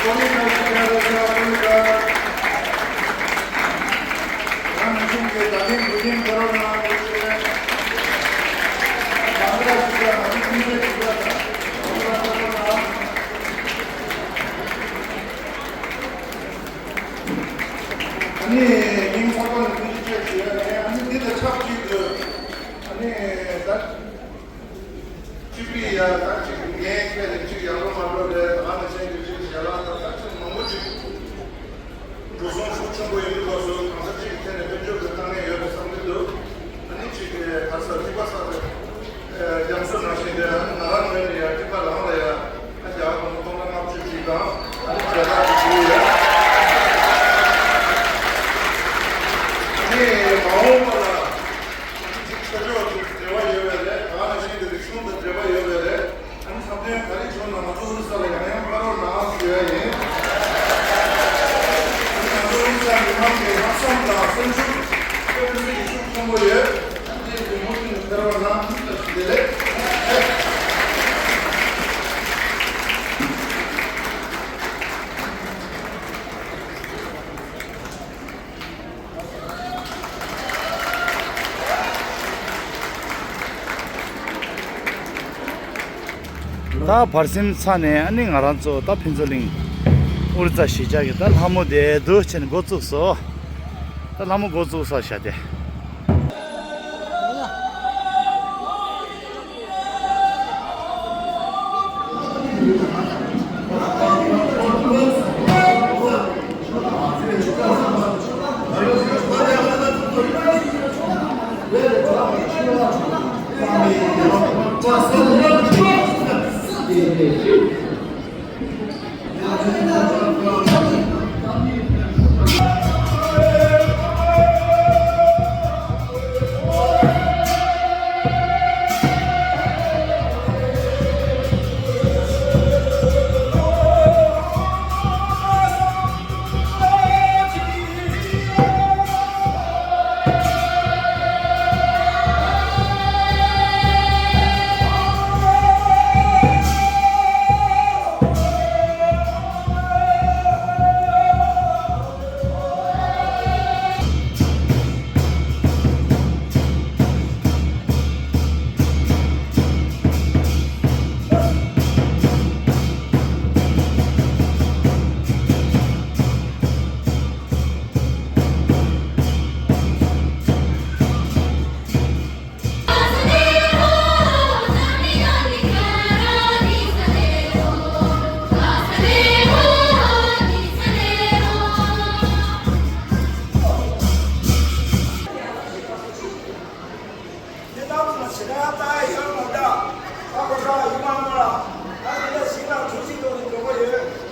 གོ་ལི་ག་ལ་ཡ་རེད་ཤག་གོ་ལི་ག །རང་མི་ཆུང་གི་ད་ཐེངས་འགྲོ་ཉེན་ཁ་རོགས་གནང་། གང་ལྟར་ཞིག་ཡ་ང་ཚོ་ཕན་ཚུན་ཞིག་ཡ་ད་གང་ལྟར་ཁ་རོགས་གནང་། ཨ་ནི་ཉིན་ཚང་མ་ལ་ཐུགས་རྗེ་ཆེ་ཞུ་ཡ་ཡིན། ཨ་ནི་འདི་དང་ཆབས་ཅིག་ཏུ་ཨ་ནི་ད་སྤྱི་པའི་ཡ་ད་ཅིག་ངའི་ཁྱེད་ལ་ཅིག་ཡག་པོ་མ་འགྲོ་རེད། ད་ང་ནི་ཅན་གྱི་ཅིག་ཞལ་ལག་ད་ད་ཅིག་མང་པོ་ཅིག་འགྲོ་སོང་ཤུགས་ཆེན་པོ་ཡོད་འདུག་པ་སོགས་གང་ས་ཅིག་ཐད་ནས་དཔལ་འབྱོར་གྱི་དཀའ་ངལ་ཡོད་པའི་བསམ་གྱི་འདུག །ཨ་ནི་ཅིག་ག་ས་ཅིག་པ་ས་རེད། རྒྱ་མཚོ་ནང་བཞིན་དེ་ཨ་ནི་ང་རང་ངོས་ནས་ཡང་ཅིག་པ་རང་ལ་ཡ་ཨ་རྒྱ་གར་སྟོང་ཕྲག་ལྔ་བཅུ་ཅིག་དང་ཨ་ནི་མཇལ་དར་ཅིག་ཞུ་གི་ཡོད། ཨ་ནི་མ་འོངས་པ་ལ་ཅིག་ཆོས་ཕྱོགས་ཀྱི་འབྲེལ་བ་ཡོད་པ་རེད། ད་ནང་བཞིན་དུ་རིག་གཞུང་དང་འབྲེལ་བ་ཡོད་པ་རེད། ཨ་ནི་འཚམས་མཐུན་ག་རེ་བྱུང་ན་ང་ཚོ་ཨོ་རི་ས་ལ་ཡང་ཡང་ཕེབས་རོགས་གནང་ཞུ་ཡ་ཡིན། ཨ་ནི་ང་ཚོ་ཨོ་རི་ས་མི་མང་གི་ལྷག་བསམ་དང་སེམས་ཤུགས་དཔེ་མི་སྲིད་ཀྱི་ཤུགས་ཆེན་པོ་ཡོད། ཨ་ནི་དེ་མུ་མཐུད་ནས་ཕེབས་རོགས་གནང་། ཐུགས་རྗེ་ཆེ། བདེ་ལེགས། ད་བར་གསེང་ཚར་ནས་ཨ་ནི་ང་རང་ཚོ་ད་ཕུན་ཚོགས་གླིང་ཨོ་རི་ས་གཞིས་ཆགས་ཀྱི་ད་ལྷ་མོ་དེ་འདུག་བྱས་ནས་འགོ་བཙུགས་སོ། ད་ལྷ་མོ་འགོ་བཙུགས་ས་བཞག་སྟེ། ཞེ་དྲག་ལྟ་ཡ་ཡོད་མ་འདྲ། ཨ་ཁུ་ས་ཡིན་མ་མ་ལ། ཨ་ཁུ་ས་ཞིང་ལ་གྲུ་གཅིག་ཐོག་ནས་འགྲོ་གི་ཡོད།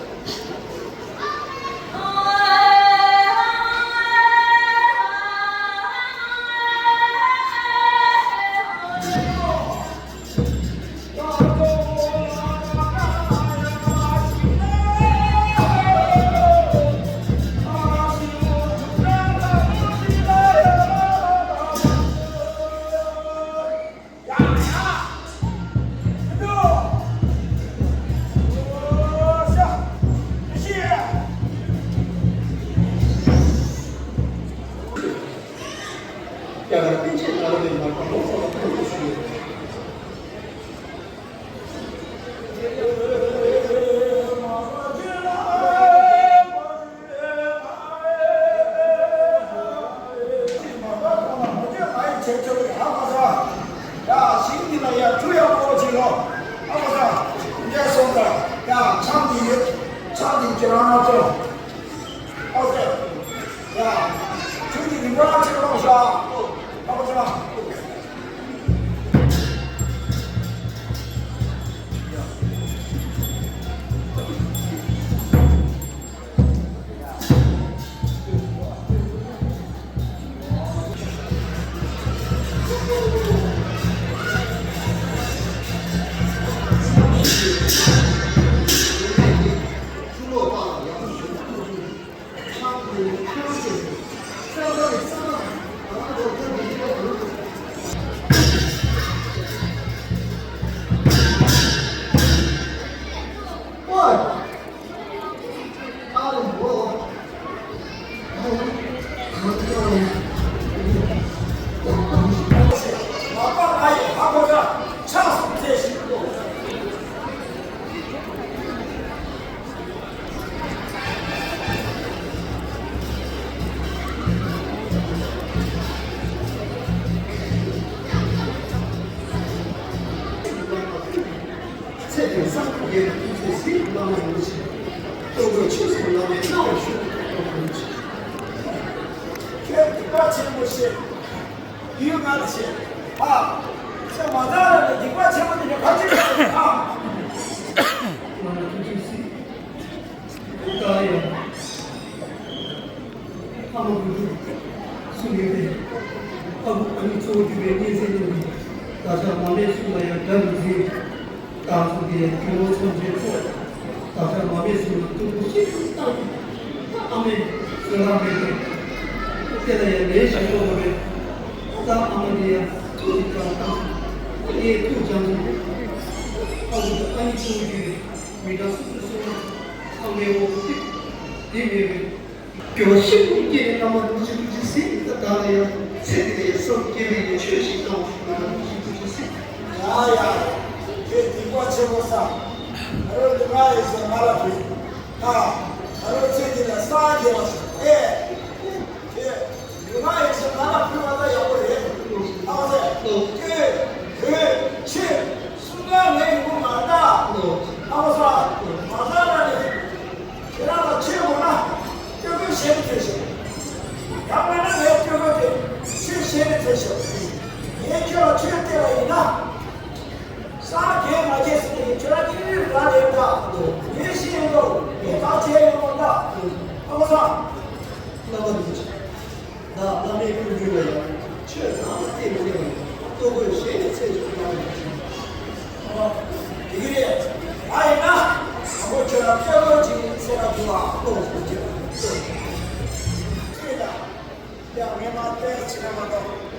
ཚེ་འདིར་སངས་རྒྱས་པའི་ཐུགས་རྗེས་གཟིགས་བླ་མ་ཡིན་ཞིང་། ལྟོ་གོས་ཆོས་གསུམ་བླ་མའི་སྣང་བར་ཞུགས་པའི་སྟོབས་ཡིན་ཞིང་། ཁྱོད་སྡིག་པ་ཆེན་པོ་ཞེས་ཡུལ་ང་ལ་བཤད། ཨ། ཚེ་མ་ཐག་ལ་ནི་སྡིག་པ་ཆེན་པོ་དེ་ནི་ག་ཅི་ཡོད་ཨ། བླ་མ་ཐུགས་རྗེས་གཟིགས། ད་ཡང་། ཨ་མ་བུ་ཕྲུག་གསུམ་ཡོད་པས། ཨ་ཁུ་ཨ་ནེ་གཙོ་བོ་གྱུར་པའི་གཉེན་ཚན་རྣམས་ཀྱིས་ད་ཆ་མ་སྨད་གསུམ་ལ་ཡང་དགྲ་རུ་འཛིན། བདག་ཚོ་འདི་ཡང་གྱོང་མོ་ཚོམ་ཆེན་ཐོག་ད་ཆ་མ་སྨད་གསུམ་ལ་གཏུམ་པོ་ཤིན་ཏུ་བཏང་། ད་ཨ་མས་བཟོད་གླགས་མེད་པས། དེ་ལ་ཡང་ལན་ཞིག་ཤོར་དགོས་པས། ད་ཨ་མ་འདི་ཡང་ཐུགས་ཀྱི་བཀའ་བཏང་། ངས་ཐུགས་བྱམས་སོང་། ཨ་ཁུ་ཨ་ནེ་གཙོ་བོ་གྱུར་པའི་མི་དགྲ་སོ་སོའི་སྲོག་ལ་ཚང་མའི་འོག་ཏུ་གཏིབས། དེ་མེད་པས། སྐྱོ་བ་ཤིན་ཏུ་སྐྱེས་ནས་བླ་མ་ཐུགས་རྗེ་ཐུགས་རྗེ་ཟེར། ད་ལྟ་ཡང་ཚེ་འདི་ལ་ཡང་བསམ་སྐྱེ་བའི་ཡང་ཆོས་ཤིག་བཏང་བ་ཞིག་བླ་མ་ཐུགས་རྗེ་ཐུགས་རྗེ་ཟེར། ཡ་ཡ། ཁྱེད་སྡིག་པ་ཆེན་པོ་བསགས། ང་རང་ལུས་ངག་ཡིད་གསུམ་ང་ལ་ཕུལ། ད་ང་རང་ཚེ་འདི་ལ་སངས་རྒྱས་པ་ཞིག་ཨེ། ཁྱེད་ལུས་ངག་ཡིད་གསུམ་ང་ལ་ཕུལ་བ་ད་ཡག་པོ་རེད། ཨ་ཙི། ཁྱེད་བོད་ཕྱི་གསུམ་ཀ་ངའི་ཡོང་གི་མ་རེད་ད། ཨ་ཙི། མ་རེད་ད་ནི། ཁྱེད་རང་ལ་ཆོས་དགོས་ན་སྐྱོ་སྐྱོ་ཞལ་ནས་ཐོས་ཤོག་ཡང་མིན་ན་ངའི་སྐྱོ་སྐྱོ་དེ་ཆོས་ཞལ་ནས་ཐོས་ཤོག་ངས་ཁྱོད་ལ་ཆོས་བསྟན་པ་ཡིན་ན། སངས་རྒྱས་མ་རྒྱས་ཟེར་དེ་ཁྱོད་རང་གཉིས་རང་རེད་ད། ངས་ཤེས་ཡོང་དོ། ངས་ཐག་བཅད་ཡོང་དོ་ད། ཨ་ཁུ་ས། བླ་མ་འདི་ཆ། ད་བླ་མའི་སྐུ་མདུན་ལ་ཡང་ཆོས་རང་ལ་བལྟས་མི་ཉན་པ་ཡིན། ལྟོ་གོས་ཞལ་ནས་ཚད་ཆོག་གནང་བ་ཡིན། ཨོ། དེ་གི་རེད། ང་ཡིན་ན་དང་པོ་ཁྱོད་ལ་ལྟོ་གོས་ཅིག་ཚད་ལ་འདུག་ཨ། ལྟོ་གོས་ཅིག་ལ་ལྟོ་གོས་ཚད་ལ་ཡང་ངས་མ་བལྟས་ཕྱིན་ན་མ་གཏོགས།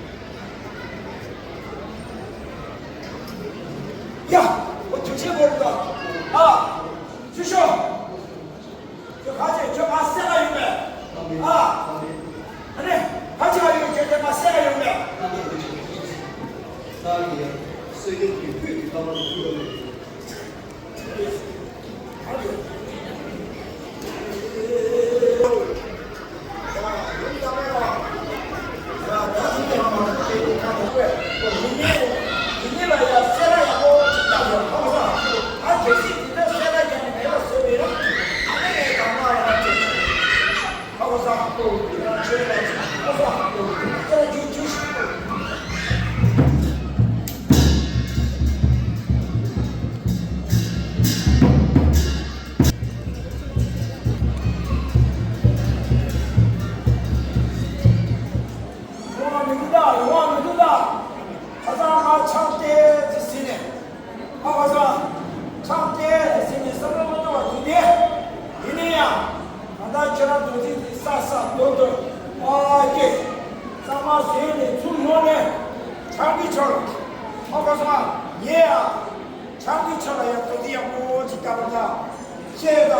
ཡ། འོ་དུས་ཆེན་པོ་རེད་ད། ཨ། ཅི་ཤོག་ཁྱོད་ཁ་ཆེ་ཁྱོད་ང་སེ་ག་ཡོད་མེད། ཨ། ཨ་ནི། ཁ་ཆེ་ག་ཡོད་ཁྱོད་ཁྱོད་ང་སེ་ག་ཡོད་མེད། ད་ཡིན་ཡང་སེ་ག་གི་ཕུད་ཀྱི་ཁ་པར་ཞུ་བ་ལས། བྱང་གི་ཕྱོགས་ལ། ཨ་ཁོ་སོང་། ངས་ཡ། བྱང་གི་ཕྱོགས་ལ་ཡ་རྡོ་རྗེ་ཡག་པོ་ཅིག་བརྒྱབ་པ་དང་། ཤེས་ཡོད་ད།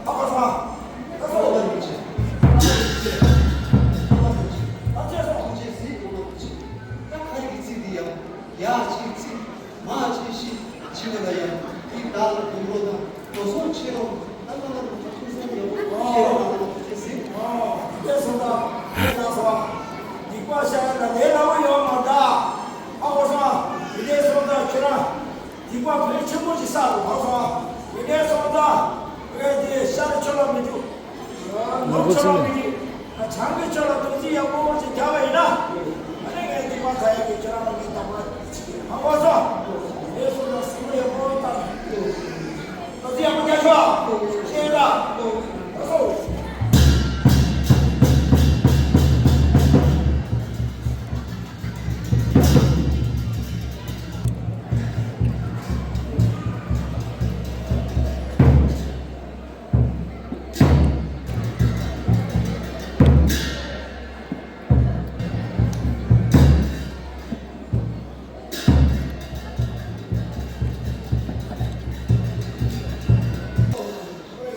ཨ་ཁོ་སོང་། ད་སོ། ད་ཅེས་སོང་། ད་ཁ་ཡི་ཚིག་འདི་ཡང་། ཡ་ཅེས་ཚིག་མ་ཅེས་ཤི། ཅི་ག་ལ་ཡང་། འདི་བདག་ལ་དུག་ལོག་དང་། དོ་སོང་ཆེ་རུང་། ད་ལྟ་ལ་ཐུགས་སེམས་ཡོད་པོ་ཤེས་རོགས་གནང་། ཐུགས་རྗེ་ཆེ། ཨོ། དེ་སོང་ཙང་། དེ་ལ་སོང་། སྡིག་པ་བཤགས་ཡ་ལ་ལས་སླ་བོ་ཡོད་མ་རེད། ཨ་ཁོ་སོང་། དེ་འདྲ་སོང་ཙང་ཁྱོད་རང་སྡིག་པ་བེད་ཆེན་པོ་ཞིག་བསགས་རོགས། ཨ་ཁོ་སོང་། དེ་འདྲ་སོང་ཙང་ཨེ་དེ་ཤར་ཕྱོགས་ལ་མི་འཇུག་ནུབ་ཕྱོགས་ལ་མི་འཇུག་བྱང་གི་ཕྱོགས་ལ་རྡོ་རྗེ་ཡག་པོ་ཞིག་བརྒྱབ་པ་ཡིན་ན། ཨ་ནི་ངས་སྡིག་པ་ཚར་ཡག་གི་ཁྱོད་རང་ལ་ངས་བདག་པོ་བྱེད་ཀྱི་ཡིན། མ་གོ་སོང་། དེ་སོང་ཙང་སེམས་པ་ཡག་པོ་བཏང་། རྡོ་རྗེ་ཡག་པོ་རྒྱག་ཤོག་ཤེས་ཡོད་ད། ལགས་སོ།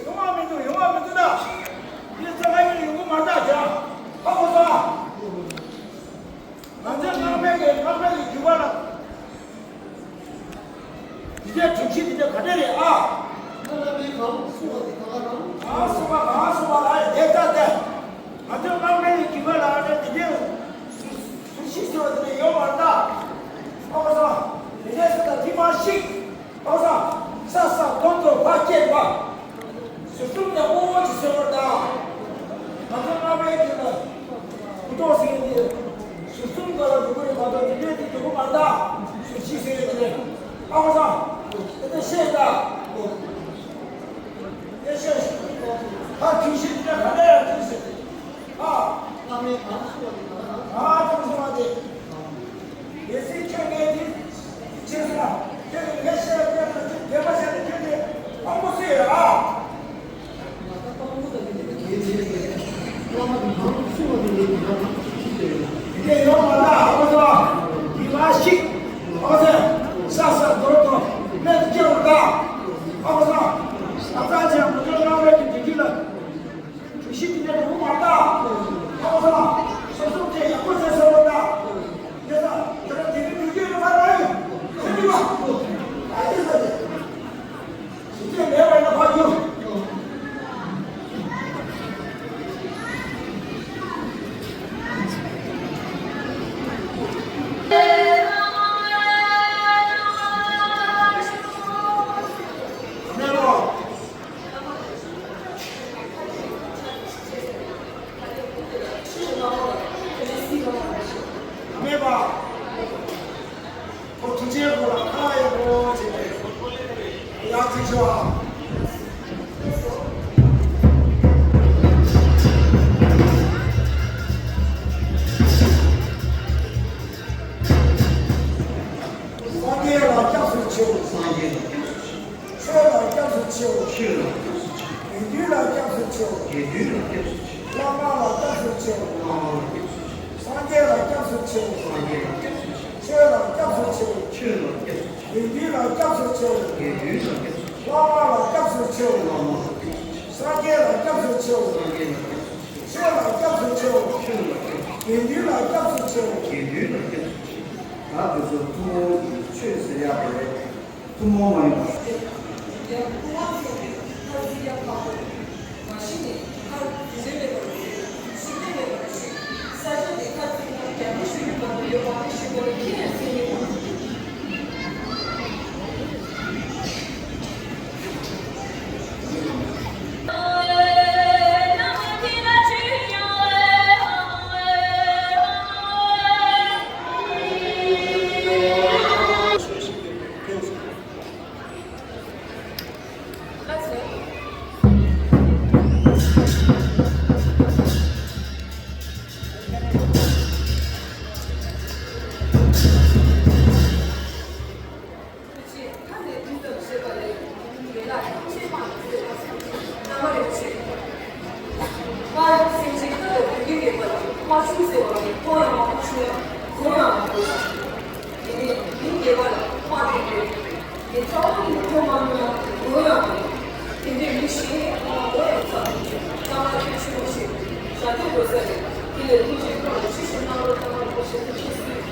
ཡོང་བ་མི་འདུག་ཡོང་བ་མི་འདུག་ད། འདི་རྩ་བ་ཉིད་ཡོང་གི་མ་རེད་ད། ཁྱོད་ཧ་གོ་སོང་། ང་ཚོའི་སྔགས་པའི་གི་སྔགས་པའི་གི་རྒྱུད་པ་ལ། འདི་འདྲའི་དྲན་ཤེས་འདི་འདྲ་ག་འདྲ་རེད་ཨ། ང་ལ་མི་གང་གསུང་བ་འདི་གང་ལ་གང་། གང་གསུང་བ་གང་གསུང་བ་ལ་ཡ་དེ་ལྟ་སྟེ། ང་ཚོའི་སྔགས་པའི་གི་རྒྱུད་པ་ལ་ཨ་འདྲ་འདི་འདྲའི་ཟུར་ཟུར་ཤིག་ཟེར་བ་འདི་འདྲ་ཡོད་མ་རེད་ད། ཨ་ཁོ་སོང་། འདི་འདྲའི་ཟེར་ད་འདི་མ་ཤིག་ཨོ་ས། ས་ས་དོན་དུ་ཕར་སྐྱེས་པ། ཟུར་གསུམ་ནས་དབང་བོ་ཅིག་ཟེར་བར་གདའ། ང་ཚོ་སྔགས་པའི་རྒྱུད་ལ། སྐུ་ཐོག་ཟེར་མཁན་དེ། ཟུར་གསུམ་ག་ལ་འགྲོ་གི་རེད་མ་གཏོགས་འདི་འདྲའི་དེ་འགྲོ་གི་མ་གདའ། ཟུར་གཅིག་ཟེར་མཁན་དེ་རེད། ཨ་ཁོ་ས། དེ་ལྟར་ཤེས་གདའ། དེ་ཤེས། ད་དུས་ཤིག་དེ་ག་འདྲ་ཡང་དུས་ཟེར། ཨ། བླ་མའི་གང་གསུང་བ་དེ་ག་ལ་གང་། གང་གསུང་བ་དེ། གལ་སྲིད་ཁྱོད་ངས་འདི་བྱས་སོང་ན། ཁྱོད་ཀྱིས་ངས་བཤད་པའི་ལ་ཅིག་དད་པ་བྱས་ན་ཁྱོད་ཀྱིས་དཔང་པོ་སུ་ཡོད་ཨ། ང་ད་དཔང་པོ་དང་འདི་འདི་གལ་ཆེ་ཡོད། བླ་མ་གིས་གང་གསུང་བ་དེ་ངས་འདི་ག་གང་ཅི་ཅི་ཡོད། འདི་འདྲ་ཡོད་མ་ད་ཨ་ཁོ་ཚོ། འདི་མ་ཤིག་ཨ་ཁོ་ཚོ། ཤ་ཟ་དོར་དོར་སྨན་དུ་སྐྱེ་བར་གདའ། ཨ་ཁོ་ཚོ། ཨ་ཙག་ཅན་མུ་ཏོ་རང་རེ་གི་དེ་དུས་ལ། གྲུ་བཞི་དེ་ནས་འགྲོ་གི་མ་གདའ། ཨ་ཁོ་ཚོ། སོ་སོ་དེ་ཡག་པོ་བྱས་ཟེར་བ་གདའ། དེ་ལ་དེ་ལ་དེ་རིང་དུས་རྒྱུན་ལ་མ་རག་ཡོད། ཁྱོད་ཀྱིས་མ། ཨ་ཙི་ས་དེ། དེ་མེད་པ་ཡིན་ན་ཕར་རྒྱུགས། མེད་པ། མེད་པ། ཁོ་ཐུགས་རྗེ་ཁོ་ལ་ཁ་ཡག་པོ་བྱས་ཏེ་ཡར་འཛེགས་ཤོག་ཨ། སངས་རྒྱས་ལ་སྐྱབས་སུ་མཆིའོ། སངས་རྒྱས་ལ་སྐྱབས་སུ་མཆིའོ། ཆོས་ལ་སྐྱབས་སུ་མཆིའོ། ཆོས་ལ་སྐྱབས་སུ་མཆིའོ། དགེ་འདུན་ལ་སྐྱབས་སུ་མཆིའོ། དགེ་འདུན་ལ་སྐྱབས་སུ་མཆིའོ། བླ་མ་ལ་སྐྱབས་སུ་མཆིའོ། བླ་མ་ལ་སྐྱབས་སུ་མཆིའོ། སངས་རྒྱས་ལ་སྐྱབས་སུ་མཆིའོ། སངས་རྒྱས་ལ་སྐྱབས་སུ་མཆིའོ། ཆོས་ལ་སྐྱབས་སུ་མཆིའོ། ཆོས་ལ་སྐྱབས་སུ་མཆིའོ། དགེ་འདུན་ལ་སྐྱབས་སུ་མཆིའོ། དགེ་འདུན་ལ་སྐྱབས་སུ་མཆིའོ། བླ་མ་ལ་སྐྱབས་སུ་མཆིའོ། བླ་མ་ལ་སྐྱབས་སུ་མཆིའོ། སངས་རྒྱས་ལ་སྐྱབས་སུ་མཆིའོ། སངས་རྒྱས་ལ་སྐྱབས་སུ་མཆིའོ། ཆོས་ལ་སྐྱབས་སུ་མཆིའོ། ཆོས་ལ་སྐྱབས་སུ་མཆིའོ། དགེ་འདུན་ལ་སྐྱབས་སུ་མཆིའོ། དགེ་འདུན་ལ་སྐྱབས་སུ་མཆིའོ། ད་དེ་ཚོ་ཐུན་མོང་གི་ཆོས་ཟེར་ཡག་རེད། ཐུན་མོང་མ་ཡིན་པ།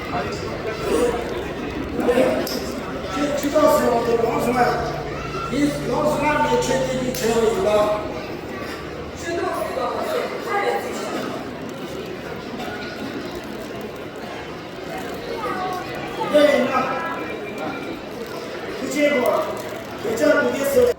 ཁྱེད་ཁྱེད་ཚོ་སོང་དེ་ལོངས་སུ་མ། ཡིན་ལོངས་སུ་མ་ནས་ཁྱེད་དེ་གི་བྱས་པ་ཡིན་ལ། ཁྱེད་ཚོ་སུ་དང་མ་ཟེར་ཁ་ཡ་ཚིག་ཤིག་དེ་ཡིན་ན། ཁུ་ཆེ་གོ། དེ་ཆ་དུ་གེ་སེ།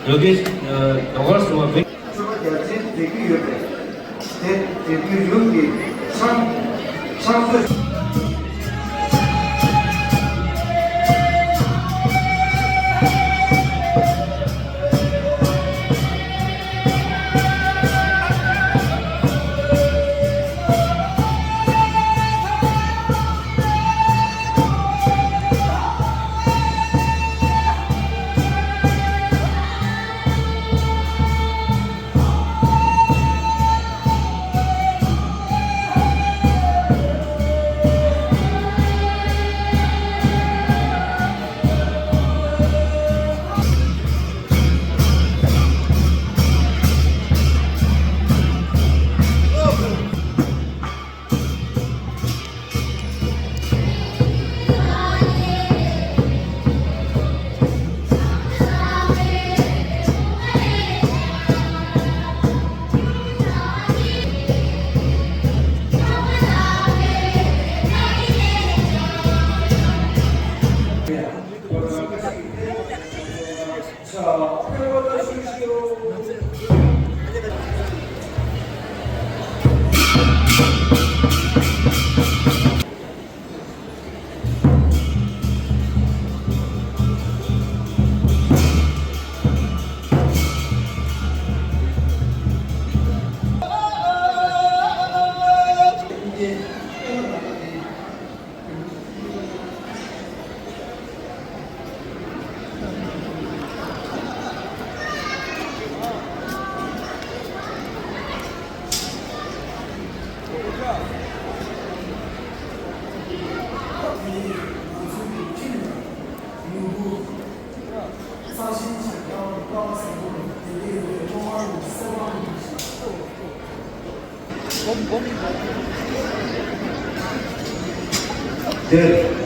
ཡོ་གེ་ཤི་ཌོ་གར་སོ་བ་བེ། ཆོས་པ་རྒྱལ་མཚན་མཛད་ཀྱི་ཡོད་པས། དེ་དེ་དུས་ཡུམ་གྱིས་ཕྱག་ཕྱག་མཛོད། དེར།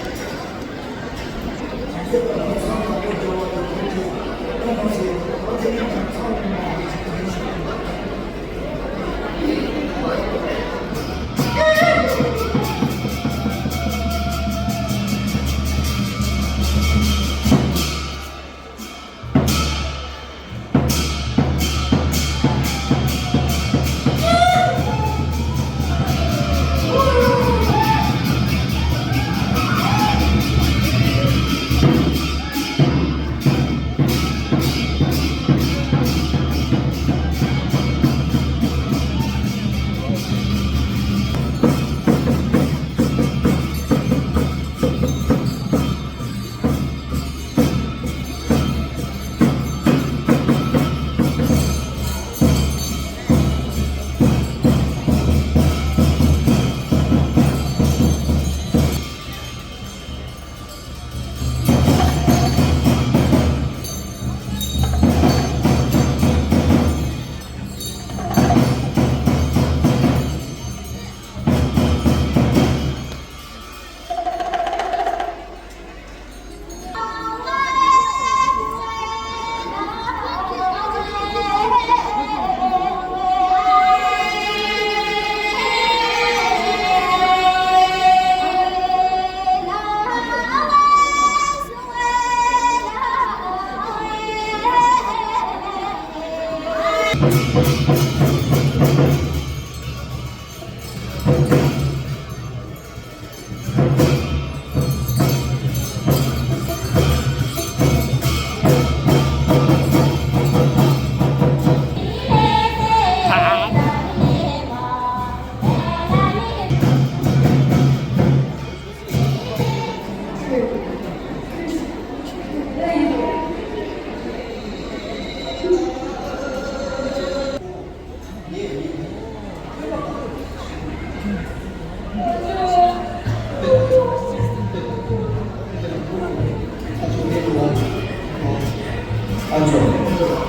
ཨ་ཅོ། དངོས་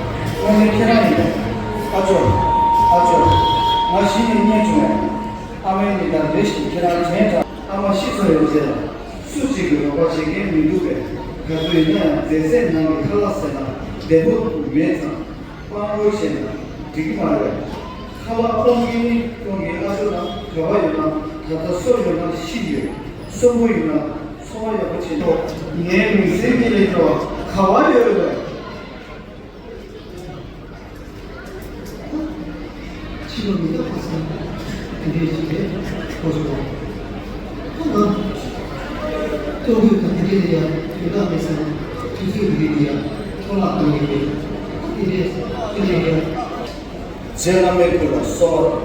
གནས་ཁྱེད་རང་ཡིན། ཨ་ཅོ། ཨ་ཅོ། ང་གཞི་ནས་རྙེད་བྱུང་བས། ཨ་མའི་མི་དང་འདྲེ་ཞིག་ཁྱེད་རང་དྲན་དྲགས། ཨ་མ་ཤི་སོང་བའི་རྗེས་ལ་སུ་གཅིག་གིས་རོགས་པ་བྱེད་མཁན་མི་འདུག་པས། ག་དུས་ཡིན་ན་ཡང་སྡེ་ཚན་ནང་གི་ཁ་ལག་ཟས་ན་བདེ་པོ་མེད་ཙང་། དཔང་པོ་བྱས་ན་འགྲིག་གི་མ་རེད། ཁ་ལག་སྤོང་གི་ནི་སྤོང་གི། ཨ་ཅོ་དང་གྲྭ་པ་ཡོད་ན་ད་ལྟ་སྲོག་ཡོད་ན་ཤི་ཡོད། གསོན་པོ་ཡོད་ན་འཚོ་བ་ཡག་པོ་བྱེད་ཐུབ། ངའི་མིང་སྲིང་གི་ལས་འགྲོ་ག་བ་ཡོད་རེད། ཕྱི་ལོ་མི་ལོ་ཁ་སང་དེ་འདྲའི་ཞིག་རེད། ཁོ་ཚོ་ཁོ་ང་ལྟོ་གོས་དང་དེ་འདྲའི་ལ་ཡང་དོན་དག་མེད་ཙང་དུས་ཚོད་འདི་གའི་ལ་ཡང་འཕྲོ་བརླག་གཏོང་གི་རེད། དེ་འདྲའི་དེ་འདྲའི་ཡང་། རྗེ་བླ་མའི་སྐུ་ལ་གསོལ་བ།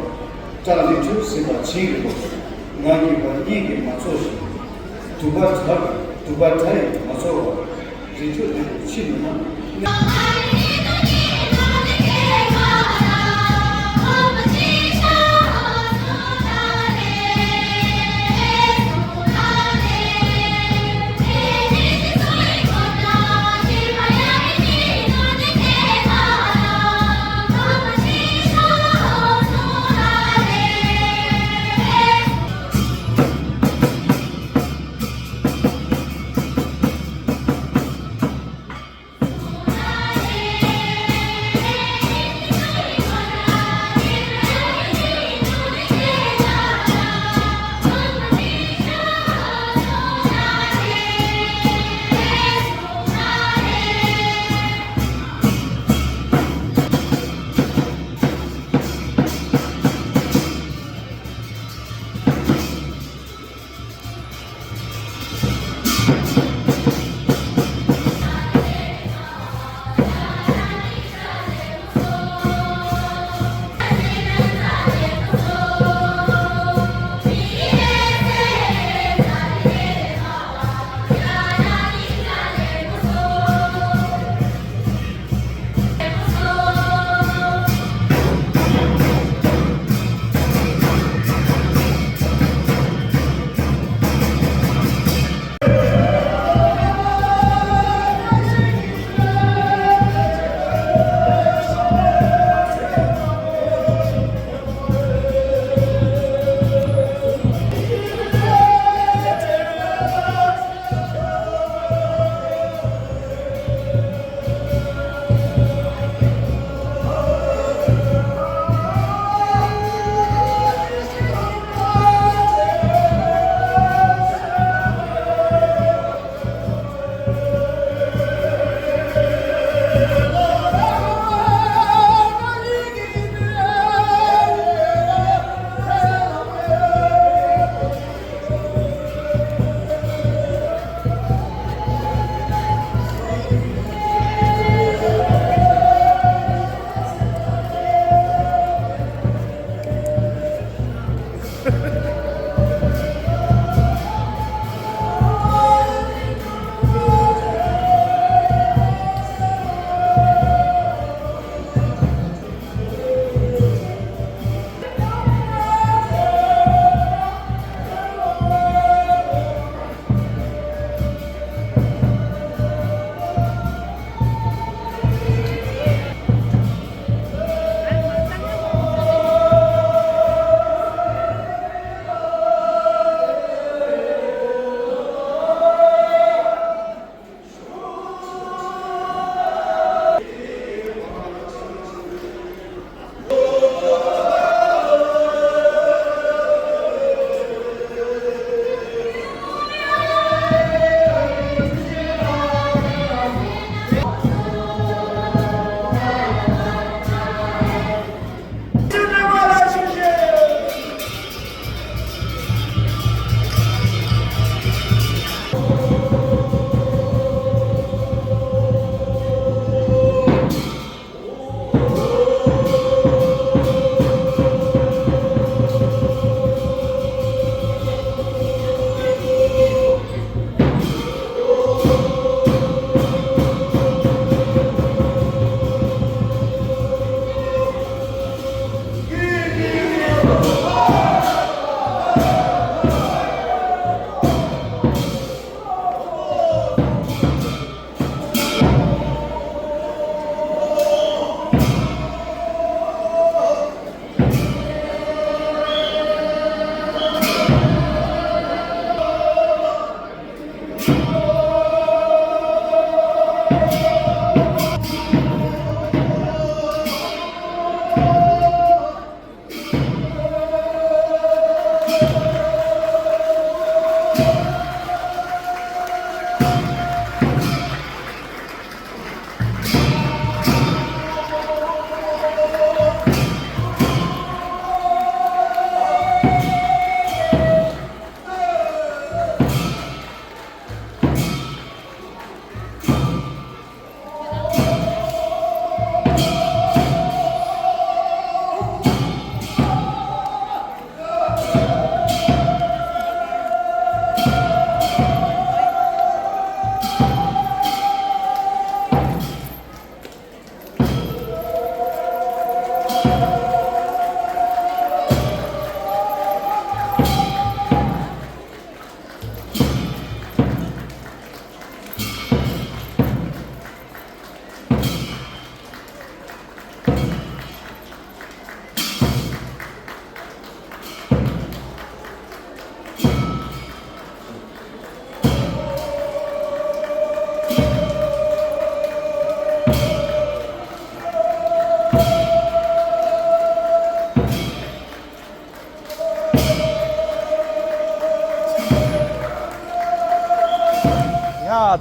བཀྲ་ལི་ཁྲུས་ཟིན་པ་བྱིན་གྱིས་རློབས། ང་གཉིས་པ་གཉིས་ཀྱིས་མ་ཚོགས་ཤིང་། དུ་པ་གྲ་གི་དུ་པ་གྲ་ཡིས་མ་ཚོགས་པར། རི་ཁྲོད་འདི་རུ་ཕྱིན་ནུས་ན།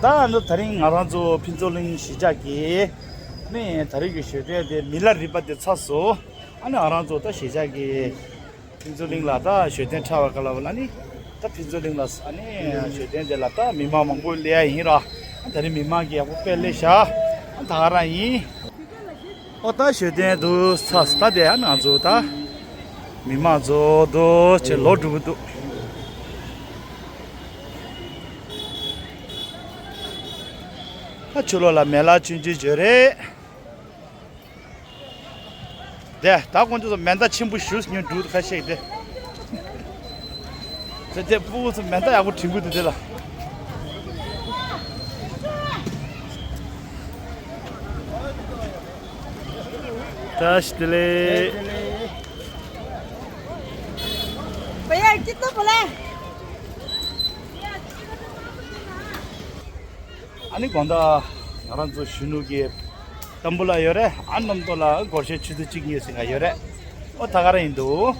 ད་ཨ་ནི་དེ་རིང་ང་རང་ཚོ་ཕུན་ཚོགས་གླིང་གཞིས་ཆགས་ཀྱི་ནི་དེ་རིང་གི་གཞོན་གདན་དེ་མི་ལ་རས་པ་དེ་ཚར་སོང་། ཨ་ནི་ང་རང་ཚོ་ད་གཞིས་ཆགས་ཀྱི་ཕུན་ཚོགས་གླིང་ལ་ད་གཞོན་གདན་འཁྲབ་པ་ག་ལ་བ་ལ་ནི་ད་ཕུན་ཚོགས་གླིང་ལ་ཨ་ནི་གཞོན་གདན་དེ་ལ་ད་མི་མང་མང་པོ་སླེབས་ཡ་ཡིན་ར། ཨ་དེ་རིང་མི་མང་གི་ཡག་པོ་དཔེ་སླེབས་ཤག་ཨ་ད་ག་རང་ཡིན། ཨོ་ད་གཞོན་གདན་དུ་ཚར་ད་དེ་ཨ་ང་ཚོ་ད་མི་མང་ཚོ་དོ་ཆེ་ལོ་འགྲོ་གི་འདུག་ད་ཕྱི་ལོགས་ལ་མེ་ལ་ཆུང་ཆུང་བྱོས་རེད། དེ་ད་དཀོན་མཆོག་གསུམ་མེ་མདའ་ཆེན་པོ་ཞུ་ཉོ་འགྲོ་ཁ་ཤས་དེ། དེ་དེ་ཕྲུ་གུ་ཚོ་མེ་མདའ་ཡག་པོ་འབྲི་གི་འདུག་དེ་ལ། བཀྲ་ཤིས་བདེ་ལེགས། भैया कितना बोला है? ཨ་ནི་དགོང་དག་ང་རང་ཚོ་གཞོན་ནུ་གི་ཏམ་བུ་ལ་ཡོད་རེད། ཨ་ནམ་ཏོ་ལ་སྒོར་གཞས་ཆུ་ཚོད་གཅིག་གཉིས་ཟིན་ག་ཡོད་རེད། ཨོ་ད་ག་རང་ཡིན་འདུག